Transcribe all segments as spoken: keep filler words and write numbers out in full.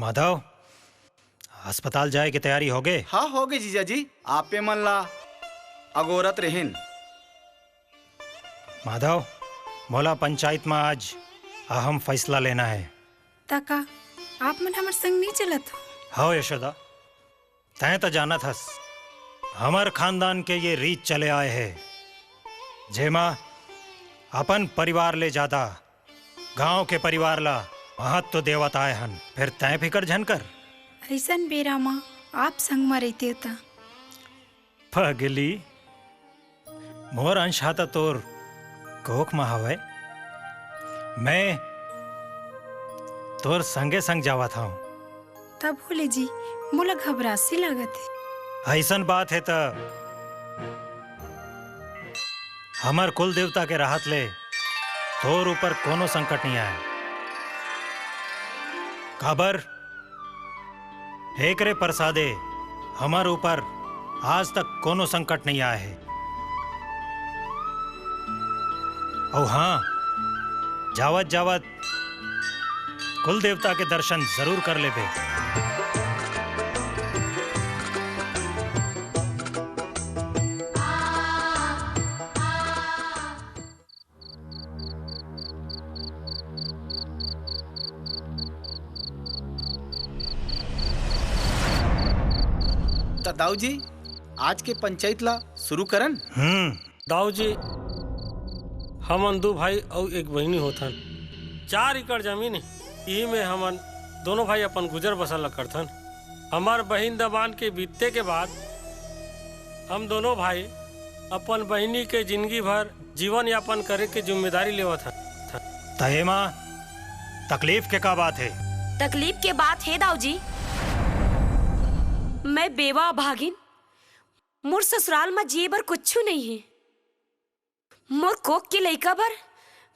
माधव, अस्पताल जाए के तैयारी होगे? हाँ, होगे जीजा जी। आपे मन ला अगोरत रेहेन। माधव, मोला पंचायत म आज अहम फैसला लेना हे। त का आप मन हमर संग नइ चलत हो? हव यशोदा, तैं त जानत हस, हमर खानदान के ये रीत चले आए हे, जेमा अपन परिवार ले जादा गांव के परिवार ला महत्व देवत आए हन, फेर तैं फिकर झन कर। अइसन बेरा म आप संग म रहिते त। पगली, मोर अंश हा त तोर कोख म हवय। मैं तोर संगे संग जावत हंव। तभो ले जी, मोला घबरासी लागत हे। अइसन बात हे त हमर कुल देवता के रहत ले तोर ऊपर कोनो संकट नइ आय। काबर? एकरे परसादे हमर ऊपर आज तक कोनो संकट नइ आय हे। अउ हाँ, जावत जावत कुल देवता के दर्शन जरूर कर लेबे। त दाऊ जी, आज के पंचायत ला शुरू करन? हम्म। दाऊ जी, हमन दू भाई अउ एक बहिनी होथन। चार एकड़ जमीन हे, इही में हमन दोनों भाई अपन गुजर बसर ला करथन। हमर बहिन दमांद के बीतते के बाद हम दोनों भाई अपन बहिनी के जिंदगी भर जीवन यापन करे के जिम्मेदारी लेवत हन। त एमा तकलीफ के का बात हे? तकलीफ के बात हे दाऊ जी, मैं बेवा अभागिन, मोर ससुराल म जिए बर कुछु नइ हे। मोर कोख के लइका बर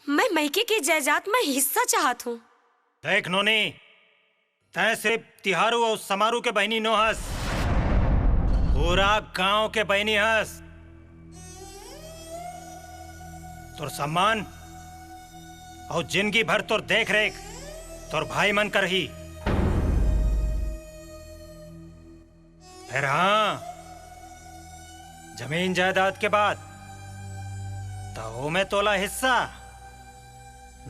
मैं मइके के जायदाद म हिस्सा चाहत हूँ। देख नोनी, तैं सिर्फ तिहारू अउ समारू के बहिनी नो हस, पूरा गांव के बहिनी हस। तोर सम्मान अउ जिंदगी भर तोर देख रेख तोर भाई मन करही। फेर हाँ, जमीन जायदाद के बात, त ओमे तोला हिस्सा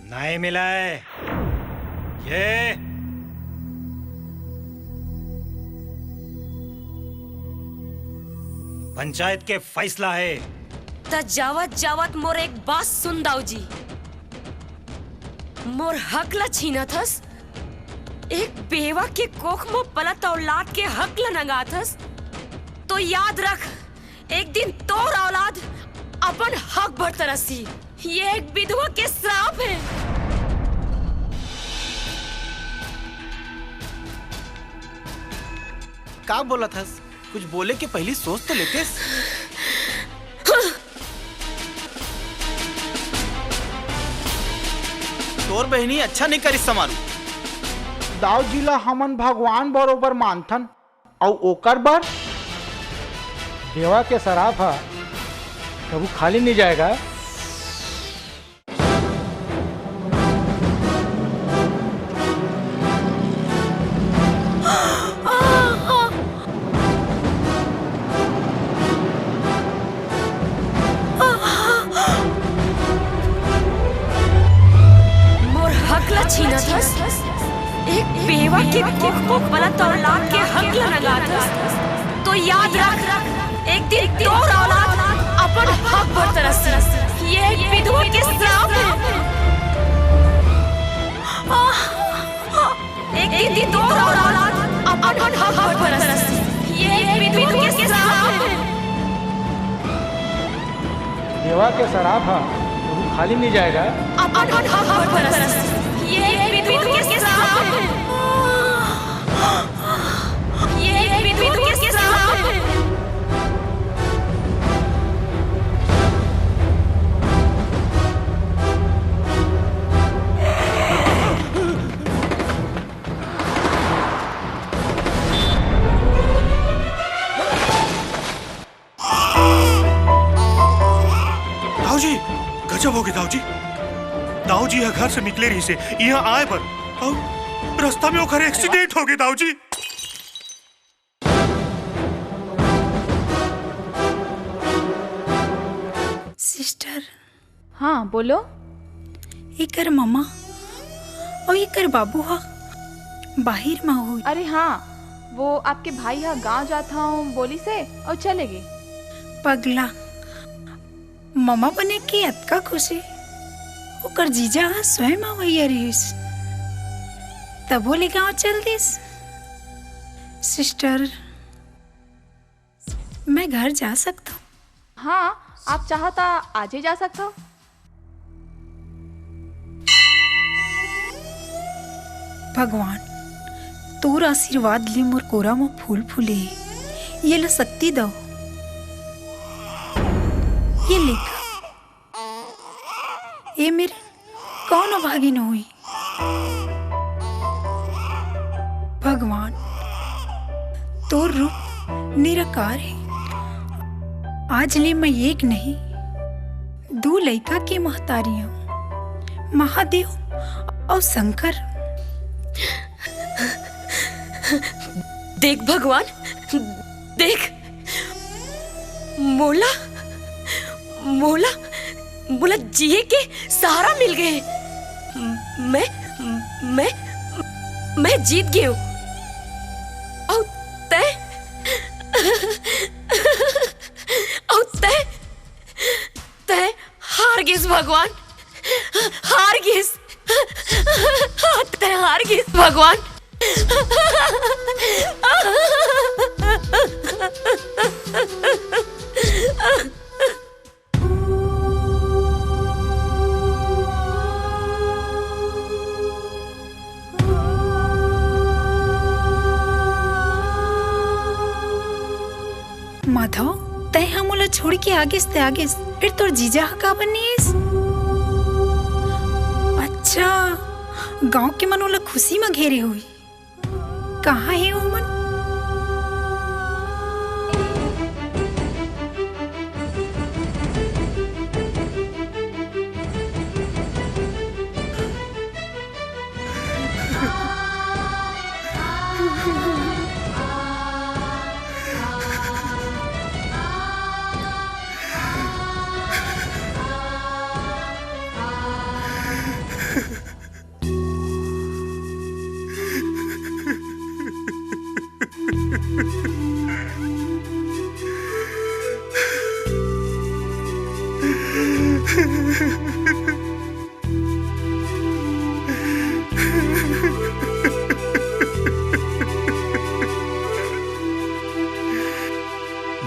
नइ मिलय। ये पंचायत के फैसला हे। त जावत जावत मोर एक बात सुन दाऊ जी, मोर हक ला छीनत हस, एक बेवा के कोख म पलत औलाद के हक ला नंगात हस, तो याद रख, एक दिन तोर औलाद अपन हक बर तरसही। ये एक विधवा के श्राप हे। का बोलत हस? कुछ बोले के पहिली सोच तो लेतेस। तोर बहिनी अच्छा नइ करिस समारू। दाऊ जी ला हमन भगवान बरोबर मानथन, अउ ओकर बर बेवा के सराप ह कभू खाली नइ जाय गा। मोर हक ला छीनत हस, एक बेवा के कोख म पलत औलाद के हक ला नंगात हस, तो याद रख, एक दिन तोर औलाद अपन हक बर तरसही। ये एक विधवा के श्राप हे। एक दिन तोर औलाद अपन हक बर तरसही। ये एक विधवा के श्राप हे। बेवा के सराप ह कभू खाली नइ जाय गा। अपन हक बर तरसही। ये एक विधवा के श्राप हे। ये एक विधवा के श्राप हे। दाऊ जी, गजब होगे दाऊ जी। दाऊ जी ह घर से निकले रहिसे, इहाँ आए बर। अउ रास्ता में ओकर एक्सीडेंट हो गए, दाऊ जी। सिस्टर। हाँ, बोलो। एकर ममा अउ एकर बाबू हा बाहिर मा होई। अरे हाँ, वो आपके भाई हा गांव जात हूँ बोली से अउ चले गए। पगला, ममा बने के अतका खुशी, ओकर जीजा हा स्वयं अवइया रहिस, तभो ले गांव चल दिस। सिस्टर, मैं घर जा सकता हूँ? हाँ, आप चाहो ता आजे जा सकता हो। भगवान, तोर आशीर्वाद ले मोर कोरा म फूल फूले हे। ये ला शक्ति दव। ये लेख, ए मेर कौन अभागिन होही? भगवान, तोर रूप निराकार हे। आज ले मैं एक नहीं, दू लइका के महतारी हूँ, महादेव अउ शंकर। देख भगवान, देख, मोला, मोला, मोला जिए के सहारा मिल गए। मैं, मैं, मैं जीत गए हूँ। अउ तै, अउ तै, तै हार गिस भगवान, हार गिस, तै हार गिस भगवान। माधव, तैं ह मोला छोड़ के आगेस ते आगेस, फिर तोर जीजा ह काबर नइ आइस? अच्छा, गांव के मन ओला खुशी म घेरे होही। कहाँ हे ओमन?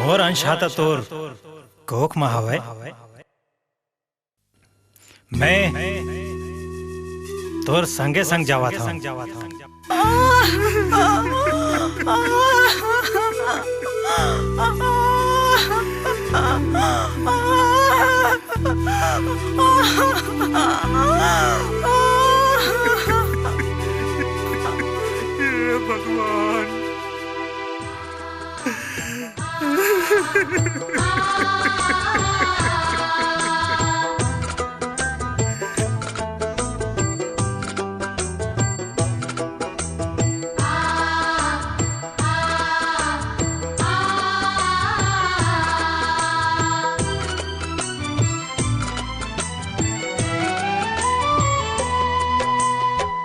मोर अंश हा त तोर कोख म हवय। मैं तोर संगे संग जावत हंव। हे भगवान।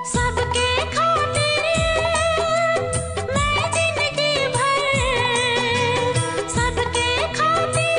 सबके खातिर मैं जिंदगी भर, सबके खातिर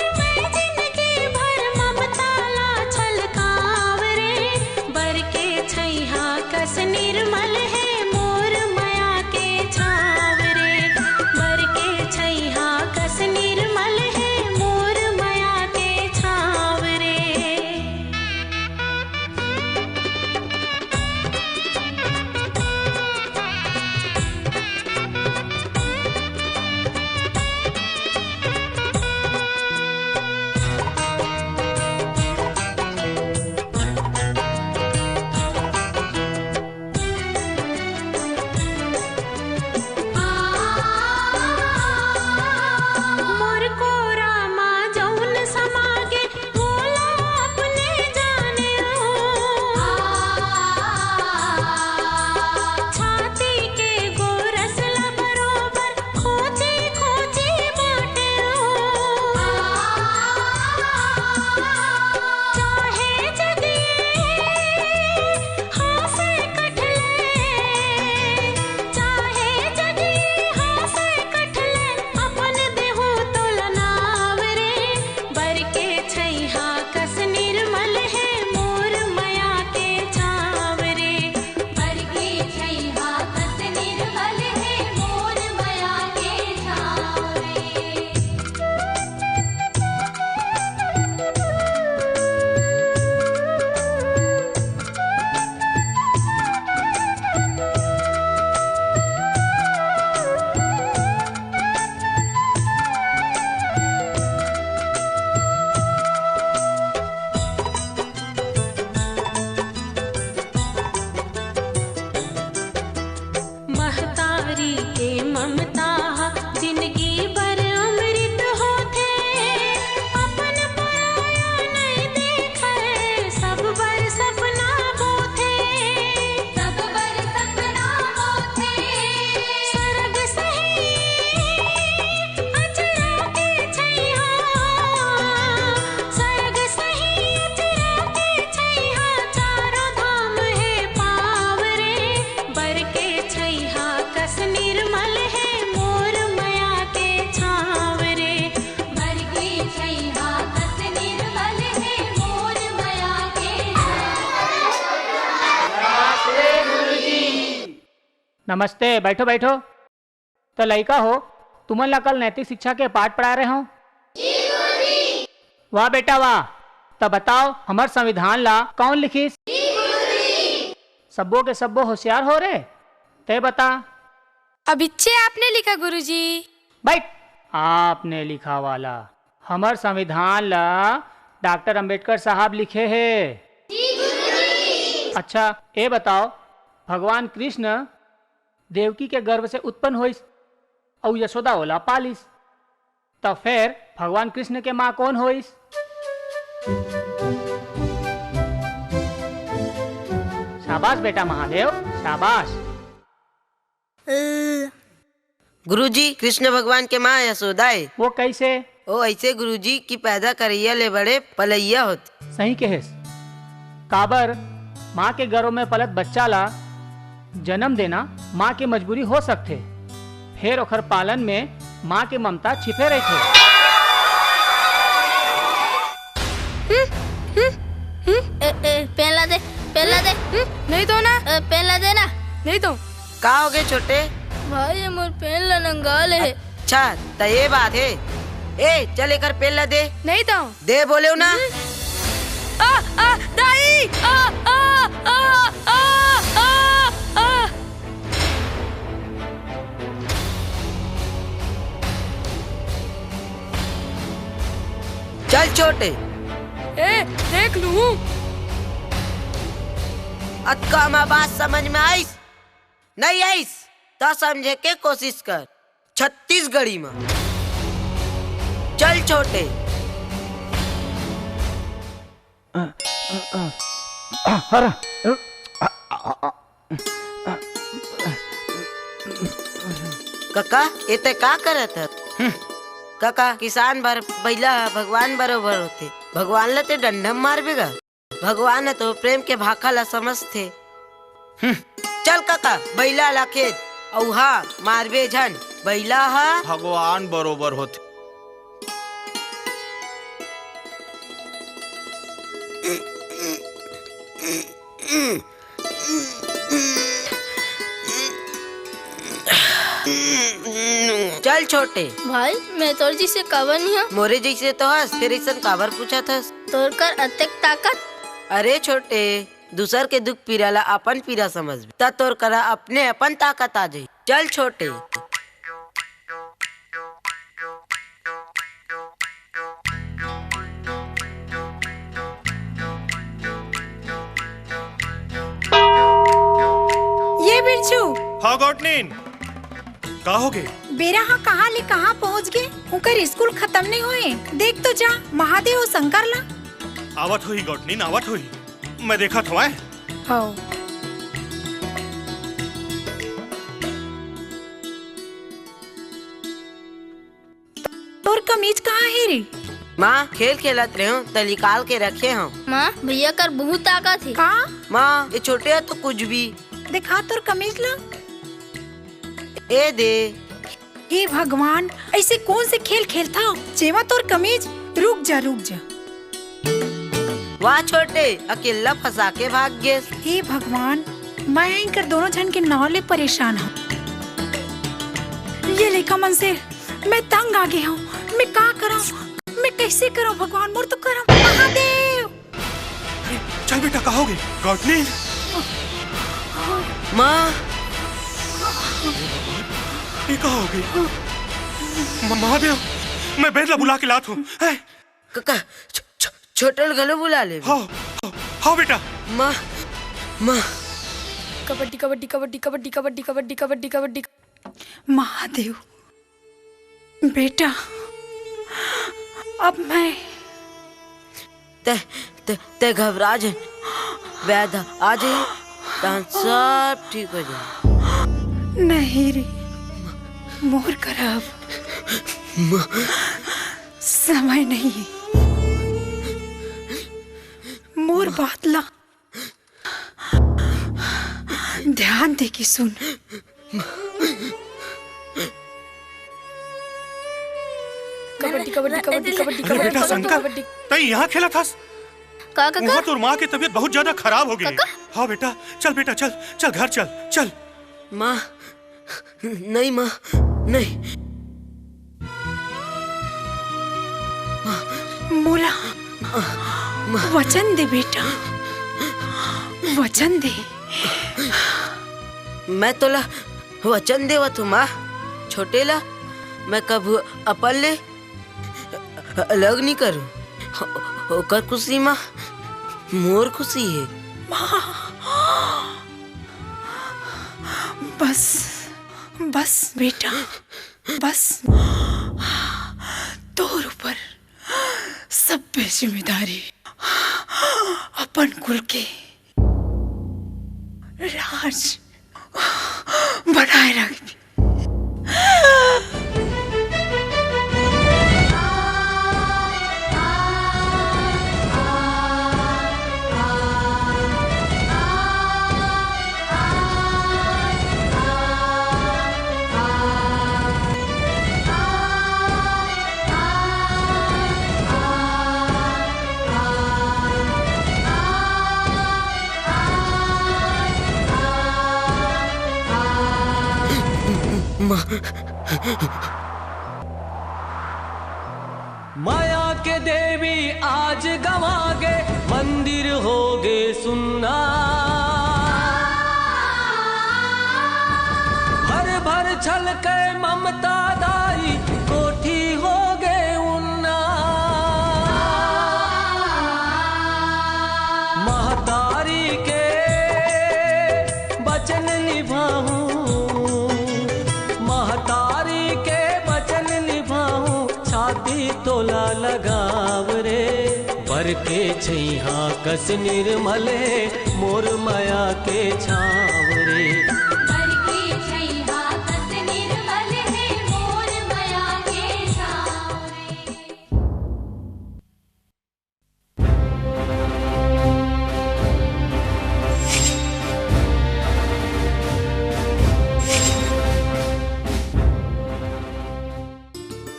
नमस्ते, बैठो, बैठो। त लइका हो, तुमन ला कल नैतिक शिक्षा के पाठ पढ़ाए रहे हो। वाह बेटा वाह। त बताओ, हमर संविधान ला कौन लिखिस? सब्बो के सब्बो होशियार हो रे। तै बता। अभिच्चे आपने लिखा गुरुजी। बैठ। आपने लिखा वाला। हमर संविधान ला डॉक्टर अंबेडकर साहब लिखे हे। अच्छा, ए बताओ, भगवान कृष्ण देवकी के गर्भ से उत्पन्न होइस अउ यशोदा ओला पालिस, त फेर भगवान कृष्ण के माँ कौन होइस? शाबाश बेटा महादेव, शाबाश। गुरुजी, कृष्ण भगवान के माँ यशोदा ए। वो कैसे? ओ ऐसे गुरुजी कि पैदा करइया ले बड़े पलइया होथे। सही कहेस। काबर, माँ के गर्भ में पलत बच्चा ला जन्म देना माँ के मजबूरी हो सकथे, फेर ओखर पालन में माँ के ममता छिपे रहिथे। हम्म, हम्म, हम्म। ए, ए, पेन ला दे, पेन ला दे। हम्म, नहीं दो ना। ए, पेन ला दे ना। नहीं दो। का होगे छोटे? भाई, ये मोर पेन ला नंगा ले हे। अच्छा, त ये बात हे। ए, चल एकर पेन ला दे। नहीं दो। दे बोलेव ना। हम्म। आ, आ, दाई! आ, आ, आ। चल छोटे। ए, देख लूं। अतका मा बात समझ में आइस? नहीं आइस, त समझे के कोशिश कर। छत्तीसगढ़ी मा। चल छोटे। अ, अ, अ, अ, हरा, अ, अ, अ, अ, कका, ए तै का करत हस? हम्म। कका, किसान बर बइला ह भगवान बरोबर होथे। भगवान ल तै डंडा म मारबे गा। भगवान ह तो प्रेम के भाखा ल समझथे। हम्म। चल कका, बइला ला खेद, अउ हाँ, मारबे झन, बइला ह भगवान बरोबर होथे। चल छोटे। भाई, मैं तोर जइसे काबर नहीं हूँ? मोरे जइसे तो हस, फिर अइसन काबर पूछत हस? तोर कर अतेक ताकत। अरे छोटे, दूसर के दुख पीरा ला अपन पीरा समझबे, त तोर करा अपने अपन ताकत आ जाही। चल छोटे। ये बिरजू। हाँ गौटनीन, का होगे? बेरा हा कहाँ ले कहाँ पहुँच गे? उनकर स्कूल खत्म नहीं होए। देख तो जा, महादेव अउ शंकर ला। आवत होही गौटनीन, आवत होही। मैं देखत हवं। हव। तोर कमीज कहाँ हे रे? माँ, खेल खेलत रहेंव, त निकाल के रखे हंव। माँ, भैया कर बहुत ताकत हे। का? माँ, ये छोटे ह तो कुछ भी। देखा तोर कमीज ला। ए दे। हे भगवान, अइसे कोन से खेल खेलथव, जेमा तोर कमीज? रुक जा, रुक जा। वाह छोटे, अकेल्ला फंसा के भाग गेस। हे भगवान, मैं इनकर दोनों झन के नाव ले परेशान हंव। ये लइका मन से मैं तंग आ गे हंव। मैं का करंव? मैं कइसे करंव भगवान? मोर तो करम महादेव। अरे, चल बेटा, का होगे? गौटनीन। माँ। ये का होगे? म-, महादेव, मैं बैद ला बुला के लात हंव। हैं? कका, छ-, छ-, छोटे ल घलो बुला ले। हाँ, हाँ, हाँ बेटा। माँ, माँ। कबड्डी, कबड्डी, कबड्डी। महादेव, बेटा, अब मैं तै, तै, तै घबरा झन। बैद आ जाही, तहन सब ठीक हो जाही। नहीं रे, मोर करा अब समय नहीं हे। मोर बात ला ध्यान दे के सुन। कबड्डी, कबड्डी, कबड्डी, कबड्डी, अरे बेटा कबड्डी, शंकर, कबड्डी। तैं यहाँ खेलत हस? का, का, वहाँ का? तोर माँ के तबीयत बहुत ज्यादा खराब हो गई। का, का? हाँ बेटा, चल बेटा, चल, चल घर चल, चल। माँ, नहीं माँ, नहीं। मोला वचन दे बेटा, वचन दे। मैं तोला वचन देवत हूँ माँ, छोटे ला मैं कभू अपन ले अलग नहीं करूँ। ओकर खुशी माँ मोर खुशी है। बस, बस बेटा, बस। तोर ऊपर सब्बे जिम्मेदारी अपन कुल के राज बनाए रखबे। माँ, माया के देवी आज गंवा गे, मंदिर हो गे सुन्ना। भर भर छलके ममता दाई, कोठी हो गे उन्ना। महतारी के बचन निभाहूँ, महतारी के बचन निभाहूँ, छाती तोला लगाव रे। बर के छइहाँ कस निर्मल हे, मोर मया के छाँव रे। बर के छइहाँ कस निर्मल हे, मोर मया के छाँव रे।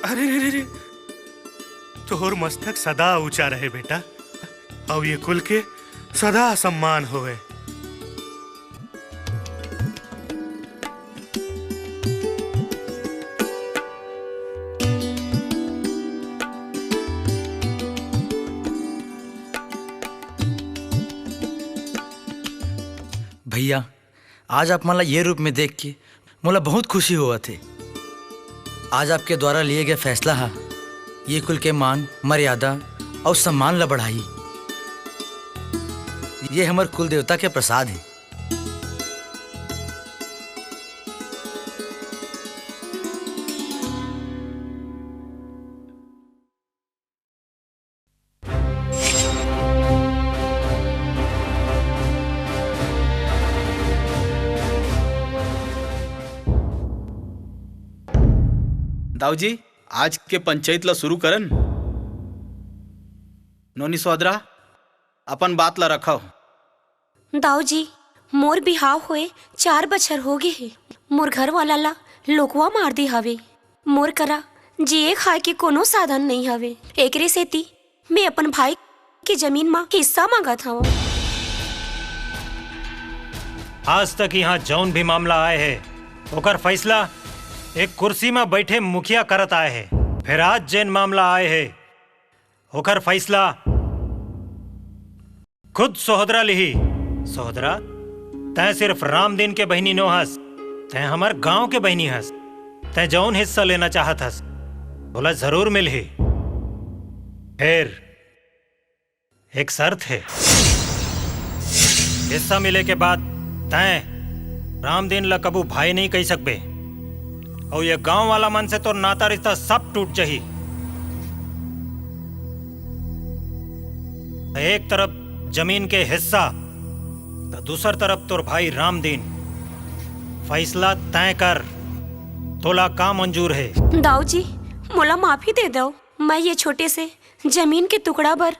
अरे रे रे रे, तोर मस्तक सदा ऊंचा रहे बेटा, अउ ये कुल के सदा सम्मान होवे। भैया, आज आप मन ला ये रूप में देख के मोला बहुत खुशी होवत हे। आज आपके द्वारा लिए गए फैसला हा ये कुल के मान, मर्यादा अउ सम्मान ला बढ़ाही। ये हमर कुल देवता के प्रसाद हे। दाऊ जी, आज के पंचायत ला शुरू करन। नोनी सोदरा, अपन बात ला रखव। दाऊ जी, मोर बिहाव होए चार बछर हो गे हे। मोर घर वाला ला लोकवा मार दे हवे। मोर करा जिए खाए के कोनो साधन नइ हवे। एकरे सेती मैं अपन भाई के जमीन मा हिस्सा मांगत हवं। आज तक इहाँ जउन भी मामला आए हे, ओकर फइसला एक कुर्सी मा बइठे मुखिया करत आए हे। फेर आज जेन मामला आए हे, ओकर फइसला खुद सोहदरा लिही। सोहदरा, तैं सिर्फ रामदीन के बहिनी नो हस, तैं हमर गांव के बहिनी हस। तैं जउन हिस्सा लेना चाहत हस, ओला जरूर मिलही। फेर एक शर्त हे, हिस्सा मिले के बाद तैं रामदीन ला कभू भाई नइ कहि सकबे। अउ ये गांव वाला मन से तोर नाता रिश्ता सब टूट जही। एक तरफ जमीन के हिस्सा, त दूसर तरफ तोर भाई रामदीन। फइसला तैं कर, तोला का मंजूर हे? दाऊ जी, मोला माफी दे दव। मैं ये छोटे से जमीन के टुकड़ा बर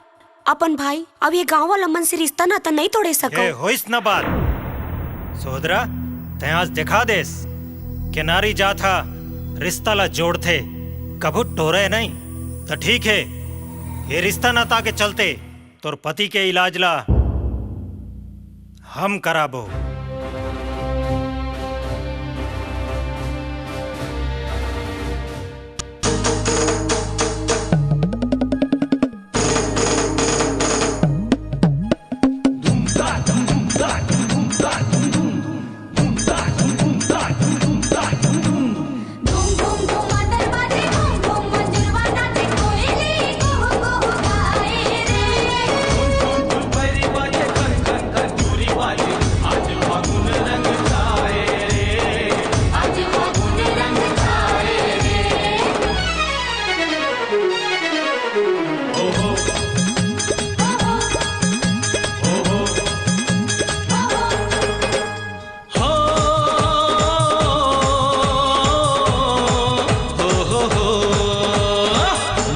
अपन भाई अउ ये गांव वाला मन से रिश्ता नाता नइ तोड़े सकव। ए, होइस न बात। सोहदरा, तैं आज देखा देस के नारी जात हा रिश्ता ला जोड़थे, कभू टोरे नइ। त ठीक हे, ये रिश्ता नाता के चलते तोर पति के इलाज ला हम कराबो।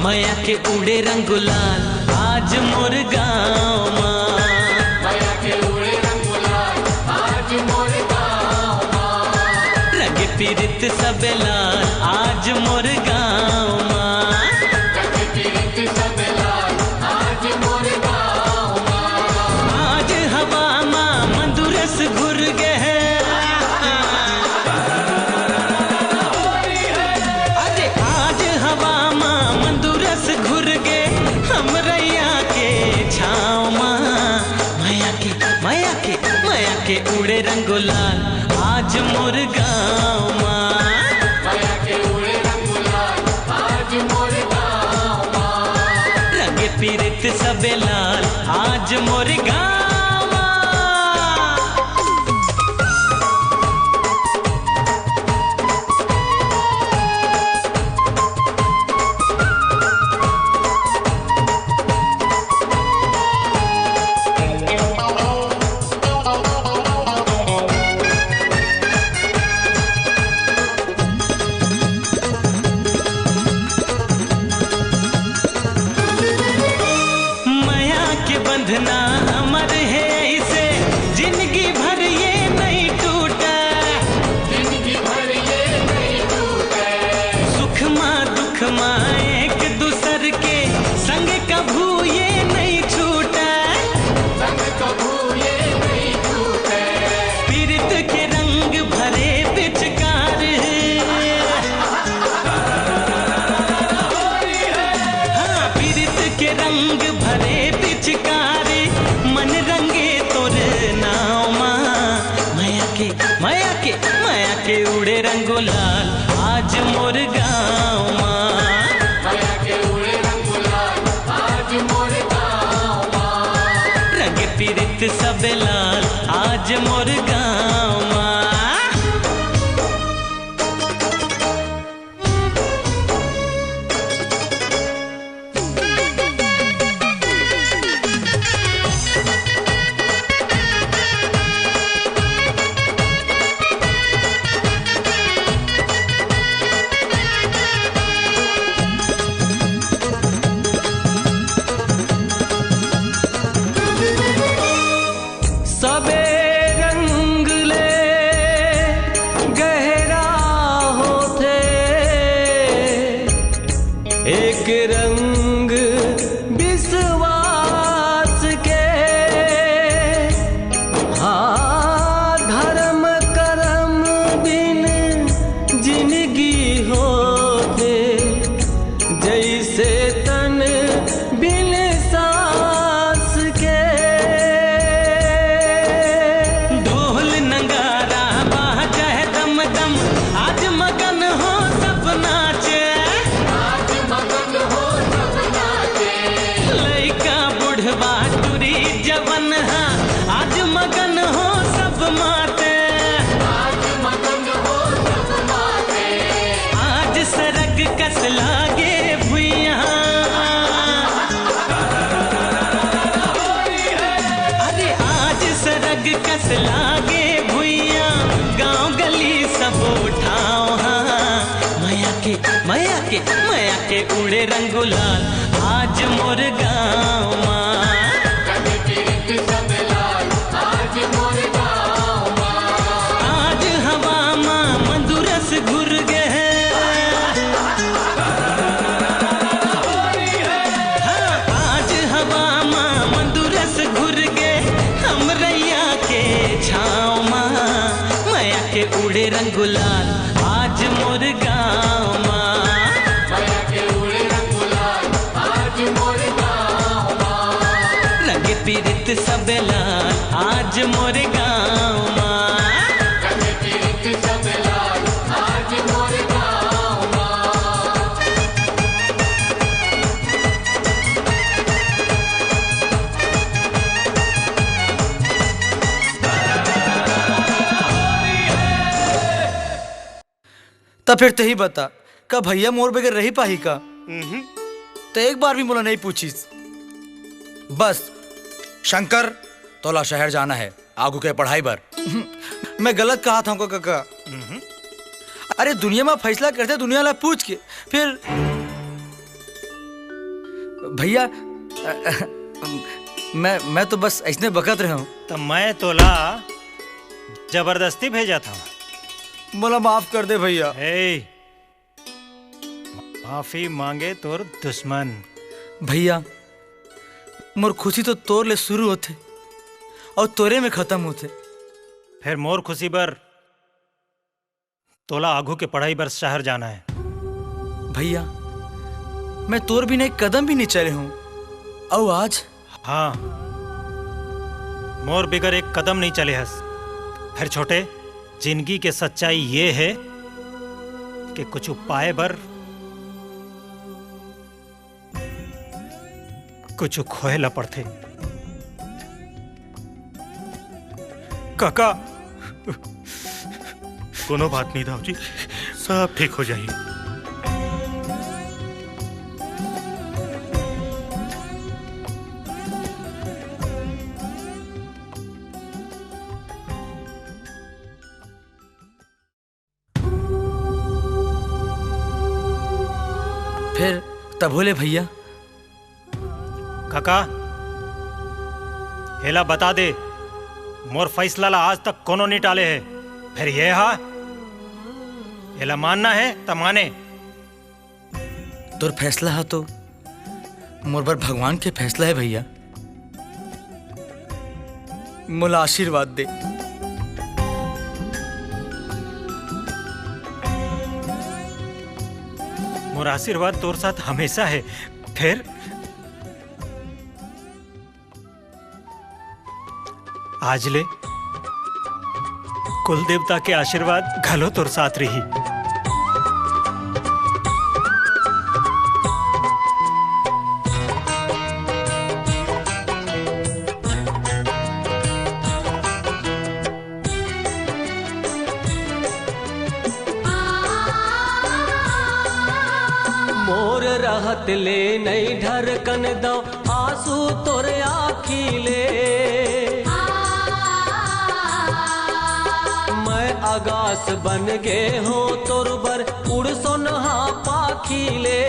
मया के उड़े रंग गुलाल आज मोर गाँव मा। मया के उड़े रंग गुलाल आज मोर गाँव मा। रंग पीरित सबे लाल आज मोर गाँव मा। रंग पीरित सबे लाल आज मोर गाँव मा। आज हवा मा मंदुरस घुर गे हे। अरे आज हवा मा मंदुरस घुर गे हमरैया के छाँव मा। मया के, मया के, मया के उड़े रंग गुलाल आज मोर गाँव मा। मया के उड़े रंग गुलाल आज मोर गाँव मा। रंग पीरित सबे लाल आज मोर गाँव मा। मया के बंधना अमर हे ऐसे, जिनगी भर ये नइ टूटय। जिनगी भर ये नइ टूटय। सुख मा दुख मा एक दूसर के संग कभू ये नइ छूटय। संग कभू ये नइ छूटय। पीरित के रंग भरे पिचकार। हाँ, पीरित के रंग भरे पिचकार, मन रंगे तोर नाँव मा। मया के, मया के, मया के उड़े रंग गुलाल आज मोर गाँव मा। मया के उड़े रंग गुलाल आज मोर गाँव मा। रंग पीरित सबे लाल आज मोर गाँव मा। सबे रंग ले गहरा होथे, एक रंग विश्वास के। हाँ, धर्म करम बिन जिनगी होथे, जइसे तन बिन सांस के। ढोल नगारा बाजय दम दम, आज मगन हो सब नाचे। आज मगन हो सब नाचे। लइका बुढ़वा टुरी जवन हा, आज मगन हो सब माते। आज मगन हो सब माते। आज सरग कस लागे भुइयां। अरे आज सरग कस लागे भुइयां, गांव गली सब उठाव हा। मया के, मया के, मया के उड़े रंग गुलाल आज मोर गांव मा। आज हवा मा मंदुरस घुर गे हे। हाँ, आज हवा मा मंदुरस घुर गे, हमरैया के छाँव मा। मया के उड़े रंग गुलाल आज मोर गाँव मा। मया के उड़े रंग गुलाल आज मोर गाँव मा। रंग पीरित सबे लाल आज मोर गाँव मा। रंग पीरित सबे लाल आज मोर गाँव मा। त फिर तेही बता, का भैया मोर बगैर रही पाही का? त एक बार भी मोला नहीं पूछिस। बस, शंकर, तोला शहर जाना है, आगू के पढ़ाई बर। मैं गलत कहात हँव का, कका? अरे, दुनिया मा फैसला करथे दुनिया ला पूछ के, फिर भैया, अ, अ, मैं, मैं तो बस अइसने बकत रहे हूँ। त मैं तोला जबरदस्ती भेजत हूँ। मोला माफ कर दे भैया। ए, माफी मांगे तोर दुश्मन। भैया, मोर खुशी तो तोर ले शुरू होथे अउ तोरे में खत्म होथे। फेर मोर खुशी बर तोला आघू के पढ़ाई बर शहर जाना हे। भैया, मैं तोर बिना एक कदम भी नहीं चले हूँ। अउ आज? हाँ, मोर बिगर एक कदम नहीं चले हस। फेर छोटे, जिंदगी के सच्चाई ये हे कि कुछ पाए बर कुछ खोए ला पड़थे। काका। कोनो बात नहीं दाऊ जी, सब ठीक हो जाही। फेर तभो ले भैया। काका, एला बता दे, मोर फैसला ला आज तक कोनो नी टाले हे। फेर ये हा, एला मानना हे त माने। तोर फैसला हा तो मोर बर भगवान के फैसला हे भैया। मोला आशीर्वाद दे। मोर आशीर्वाद तोर साथ हमेशा हे। फेर आज ले कुल देवता के आशीर्वाद घलो तोर साथ रही। मोर रहत ले नई ढरकन दव आंसू तोर आँखी ले। मैं आगास बन गे हों तोर बर उड़ सोनहा पाखी ले।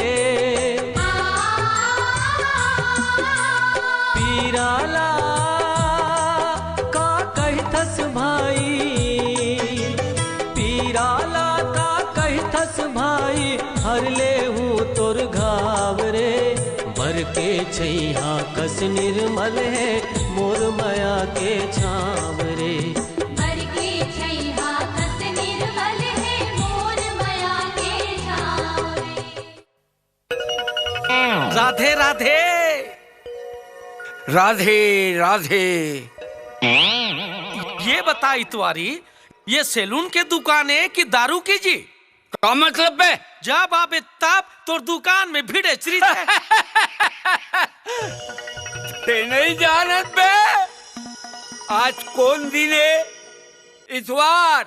पीरा ला का कहिथस भाई, पीरा ला का कहिथस भाई, हर लेहूँ तोर घाव रे। बर के छैहा कस निर्मल हे मोर मया के छाँव रे। बर के छैहा कस निर्मल हे मोर मया के छाँव रे। राधे राधे। राधे राधे। ये बता इतवारी, ये सैलून के दुकान हे कि दारू की जी? का मतलब बे? जब आबे तब तोर दुकान में भीड़ एचरी हे। ते नहीं जानत बे, आज कौन दिन हे? इतवार।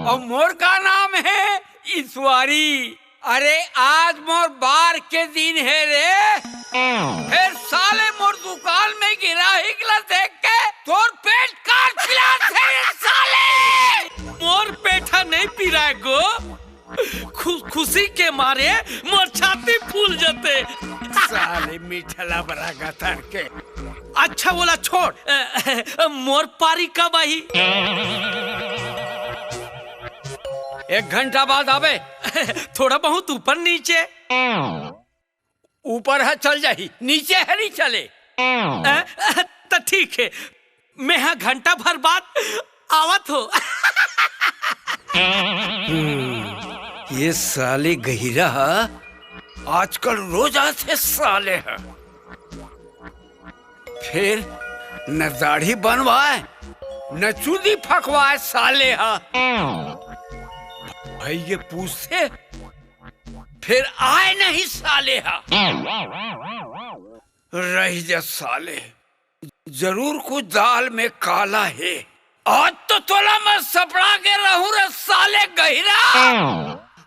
अउ मोर का नाम हे? ईश्वरी। अरे, आज मोर बार के दिन हे रे। फेर साले मोर दुकान में गिराहिक ला देख के तोर पेट काट पिलात हे रे साले। मोर पेट हा नहीं पिराय गो, खु-, खुशी के मारे मोर छाती फूल जथे। साले मीठला बरा गतर के। अच्छा, वोला छोड़, अ, अ, मोर पारी कब आही? एक घंटा बाद आबे। थोड़ा बहुत ऊपर नीचे। ऊपर ह चल जाही, नीचे ह नहीं चले। अ, अ, त ठीक हे, मैं ह घंटा भर बाद आवत हों। हम्म, ये साले गहिरा ह आजकल रोज आथे साले ह। फेर न दाढ़ी बनवाय, न चुंदी फकवाय साले ह। भई ये पूछथे, फेर आय नहीं साले ह। रहि जा साले, जरूर कुछ दाल में काला हे। आज तो तोला मैं सपड़ा के रहूं रे साले गहिरा।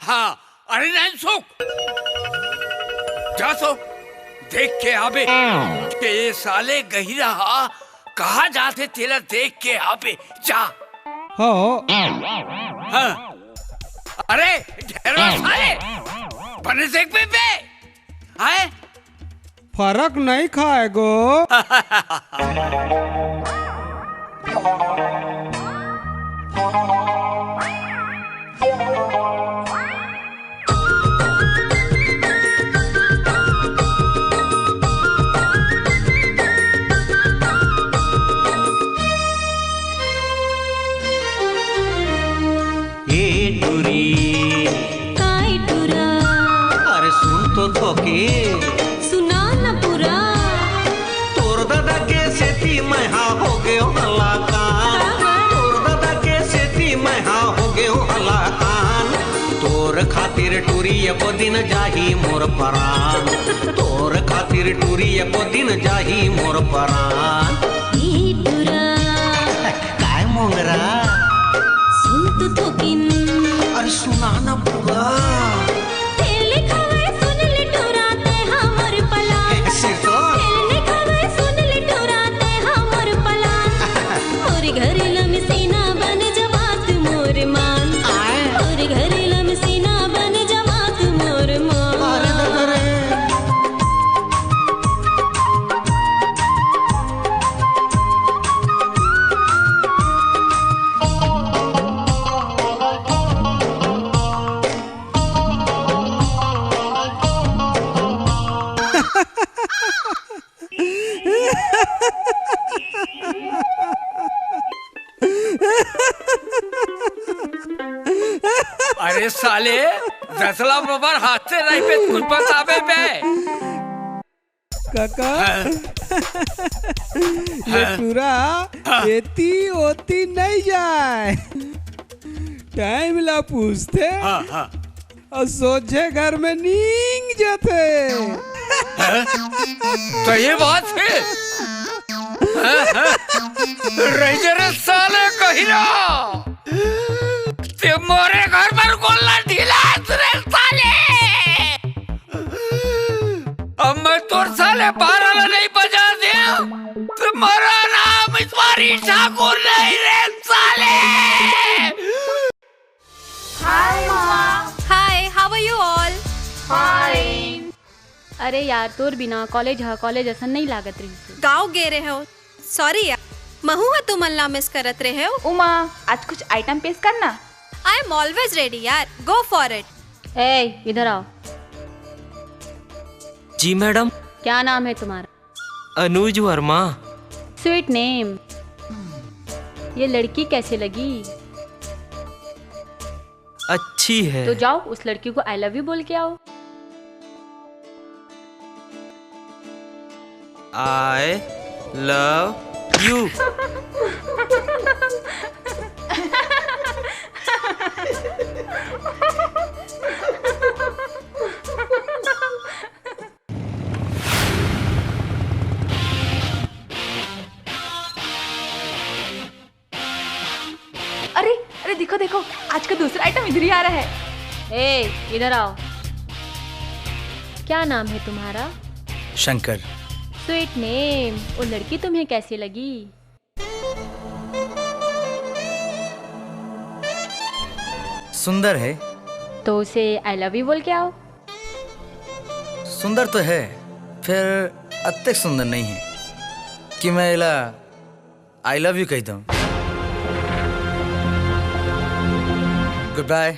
हाँ, अरे नहीं सुख, जा सो देख के आबे के ये साले गहिरा हा कहाँ जाथे, तेला देख के आबे, जा। हाँ। हाँ। अरे ढेरवा साले, बने देख बे, बे। हैं? फरक नहीं खाएगो। ए टुरी। काय टुरा? अरे सुन तो थोके। सुना न पूरा। तोर दादा के सेती मैं हा हो गयो हलाकान। तोर दादा के सेती मैं हा हो गयो हलाकान। तोर खातिर टुरी एको दिन जाही मोर परान। तोर खातिर टुरी एको दिन जाही मोर परान। ई टुरा। काय मोंगरा? सुन तो थोकिन। अरे सुना ना पूरा। तेल खावे सुन ले टुरा ते हमर पलान। सिर तो। तेल खावे सुन ले टुरा ते हमर पलान। मोर घर लमसीना बन जवात मोर मान। आए। मोर घर लमसीना बन जवात मोर मान। अरे दादा रे। अरे साले, दसला बबर हाथ से नहीं पे कुछ बताबे बे। काका, हाँ। ये हाँ। टुरा हाँ। एती ओती नहीं जाए। टाइम ला पूछते हाँ, हाँ। और सोझे घर में नींग जाते। हाँ? तो ये बात है। हाँ, हाँ। रह जा रे साले कहिरा। ते मोरे घर पर गोला ढीला है रे साले। अब मैं तोर साले बारह ला नहीं बजा दे, तो मरा नाम इस बारी ठाकुर नहीं रे साले। Hi, Mom. Hi, how are you all? Fine. अरे यार, तोर बिना कॉलेज ह कॉलेज असन नहीं लागत रहिस। गाँव गे रहे हो, सॉरी यार। महू ह तुमन ला मिस करत रहे हो। उमा, आज कुछ आइटम पेश करना। I am always ready यार, go for it. ए, इधर आओ। जी मैडम। क्या नाम है तुम्हारा? अनुज वर्मा। स्वीट नेम। ये लड़की कैसे लगी? अच्छी है। तो जाओ, उस लड़की को आई लव यू बोल के आओ। I love you। अरे, अरे, देखो, देखो, आज का दूसरा आइटम इधर ही आ रहा है। ए, इधर आओ। क्या नाम है तुम्हारा? शंकर। स्वीट नेम। वो लड़की तुम्हें कैसी लगी? सुंदर है। तो उसे आई लव यू बोल के आओ। सुंदर तो है, फिर अत्ते सुंदर नहीं है कि मैं इला आई लव यू कह दूं। गुड बाय।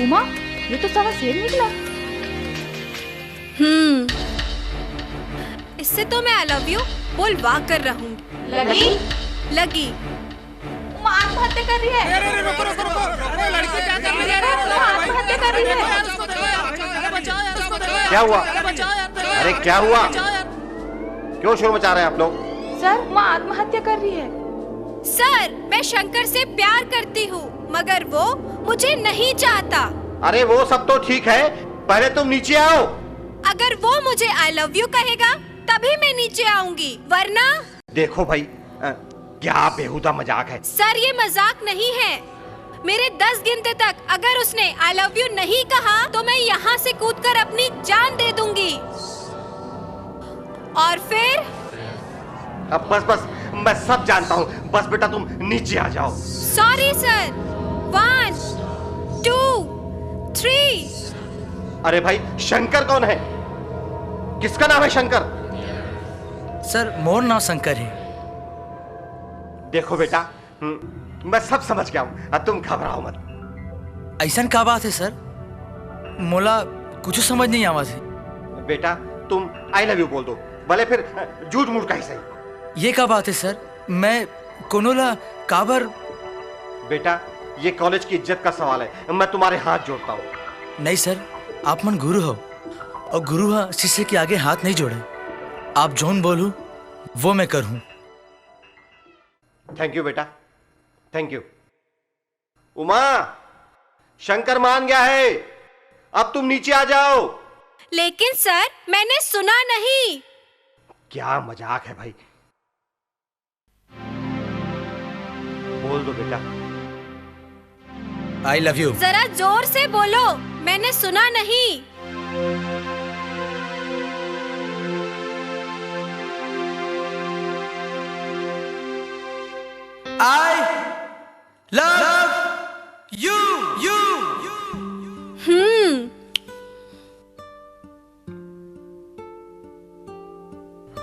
उमा, ये तो साला शेर निकला। हम्म, इससे तो मैं आई लव यू बोलवा कर रहूंगी। लगी? लगी। उमा आत्महत्या कर रही है। अरे, अरे, रुको, रुको, रुको। अरे, लड़की क्या कर रही है? अरे, उमा आत्महत्या कर रही है। क्या हुआ? अरे, क्या हुआ? क्यों शोर मचा रहे हैं आप लोग? सर, माँ आत्महत्या कर रही है। सर, मैं शंकर से प्यार करती हूँ, मगर वो मुझे नहीं चाहता। अरे, वो सब तो ठीक है, पहले तुम नीचे आओ। अगर वो मुझे आई लव यू कहेगा, तभी मैं नीचे आऊंगी, वरना देखो भाई, अ, क्या बेहुदा मजाक है। सर, ये मजाक नहीं है। मेरे दस गिनते तक अगर उसने आई लव यू नहीं कहा, तो मैं यहाँ से कूदकर अपनी जान दे दूंगी। और फिर? अब बस, बस, मैं सब जानता हूँ। बस बेटा, तुम नीचे आ जाओ। Sorry sir. One, two, three. अरे भाई, शंकर कौन है? किसका नाम है शंकर? सर, मोर नाम शंकर है। देखो बेटा, हम्म, मैं सब समझ गया हूँ, अब तुम घबराओ मत। ऐसन का बात है सर? मोला कुछ समझ नहीं आवा है। बेटा, तुम "I love you" बोल दो, भले फिर झूठ मूठ का ही सही। ये का बात है सर? मैं कोनो ला काबर? बेटा, ये कॉलेज की इज्जत का सवाल है, मैं तुम्हारे हाथ जोड़ता हूँ। नहीं सर, आप मन गुरु हो और गुरु ह शिष्य के आगे हाथ नहीं जोड़े। आप जौन बोलू वो मैं करूँ। थैंक यू बेटा, थैंक यू। उमा, शंकर मान गया है, अब तुम नीचे आ जाओ। लेकिन सर, मैंने सुना नहीं। क्या मजाक है भाई। बोल दो बेटा। I love you। जरा जोर से बोलो, मैंने सुना नहीं। I love you, you। हम्म।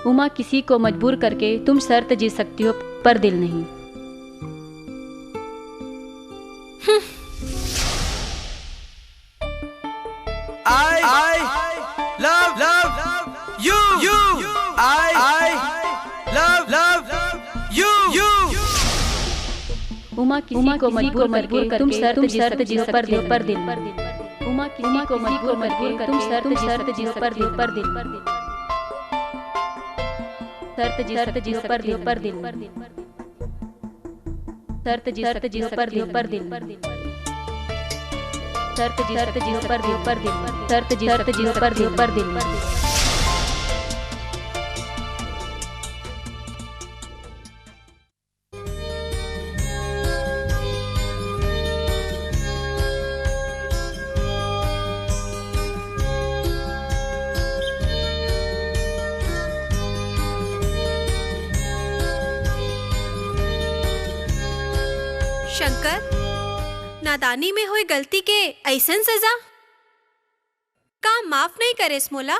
उमा, किसी को मजबूर करके तुम शर्त जीत सकती हो, पर दिल नहीं। I, I love, love you, you। I, I love, love you, you। Uma, किसी को मजबूर करके तुम शर्त जीत सकती हो, पर दिल, पर दिल। उमा, किसी को मजबूर करके तुम शर्त जीत सकती हो, पर दिल। शर्त जीत सकती हो, पर दिल। शर्त जीत सकती हो, पर दिल। शर्त जीत सकती हो, पर दिल। शर्त जीत सकती हो, पर दिल। शर्त जीत सकती हो, पर दिल। शंकर, नादानी में होए गलती के अइसन सजा? का माफ नहीं करेस मोला?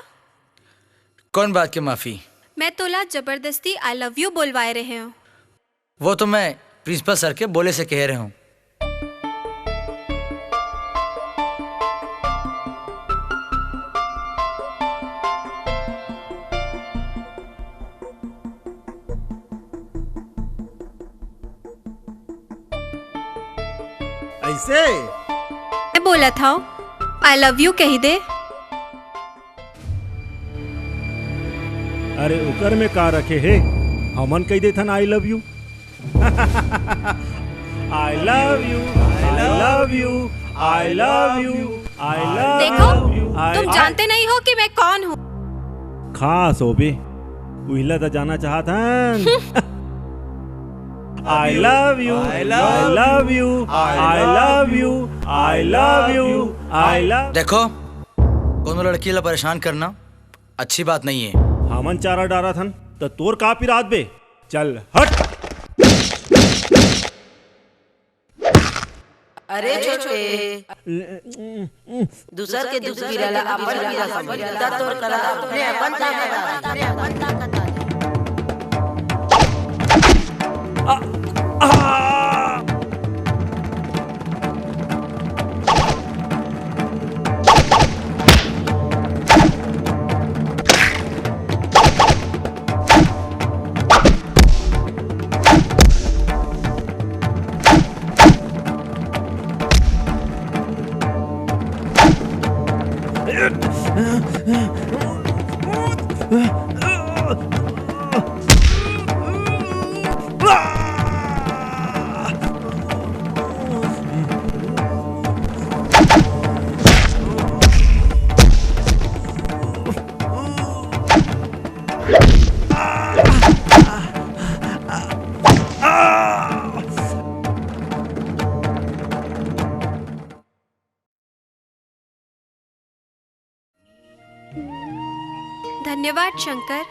कौन बात के माफी? मैं तोला जबरदस्ती "I love you" बोलवाए रहे हूँ। वो तो मैं प्रिंसिपल सर के बोले से कहे रहे हूँ। ऐसे? मैं बोला था, "I love you" कही दे। अरे, ओकर में का रखे हे? हमन कही देथन, "I love you।" I love you, I love you, I love you, I love देखो, you, I, तुम I जानते नहीं हो कि मैं कौन हूँ। खास होबे, उहिला त जाना चाहत हन। I love you, I love you, I love you, I love you, I love। देखो, कोनो लड़की ला परेशान करना अच्छी बात नहीं है। हमन चारा डारत हन, त तोर का पिरात बे? चल हट। अरे छोटे, दूसर के दुख पीरा ला अपन पीरा समझ, त तोर करा अपने अपन ताकत आथे। धन्यवाद शंकर।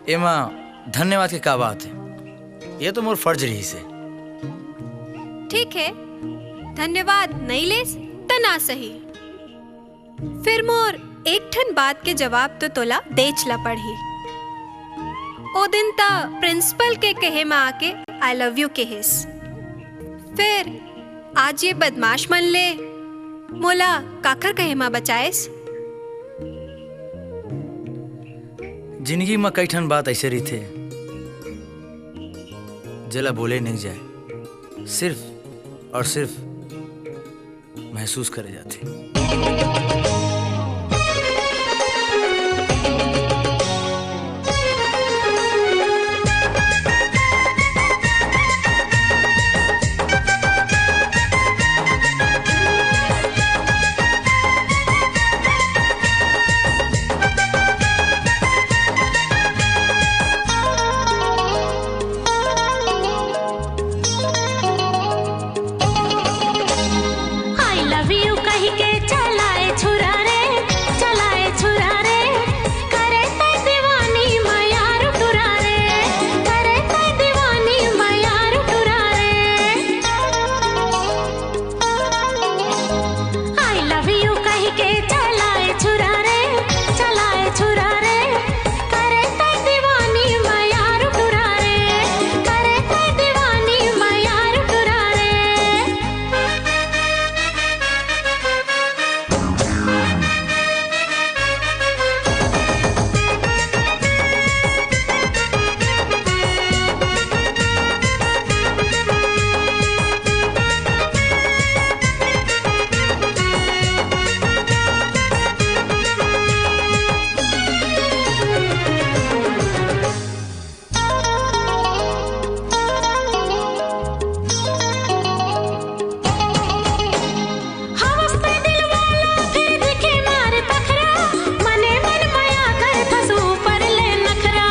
एमा धन्यवाद के का बात है, ये तो मोर फर्ज रहिस हे। ठीक है, धन्यवाद नइ लेस त ना सही। फिर मोर एक ठन बात के जवाब तो तोला देच ला पड़ही। ओ दिन त प्रिंसिपल के कहे म आके "आई लव यू" केहेस। फेर आज ये बदमाश मन ले मोला काखर कहे म बचाएस? जिंदगी म कई ठन बात ऐसे रहिथे, जेला बोले नहीं जाए, सिर्फ और सिर्फ महसूस करे जाथे। I love you कहि के चलाए छुरा रे, चलाए छुरा रे, करे तै दीवानी मयार टुरा रे, करे तै दीवानी मयार टुरा रे। I love you कहि के चलाए छुरा रे, चलाए छुरा रे, करे तै दीवानी मयार टुरा रे, करे तै दीवानी मयार टुरा रे। हवस तै दिल वाला फिर दिखे मार पखरा, मने मन मया करथस ऊपर ले नखरा।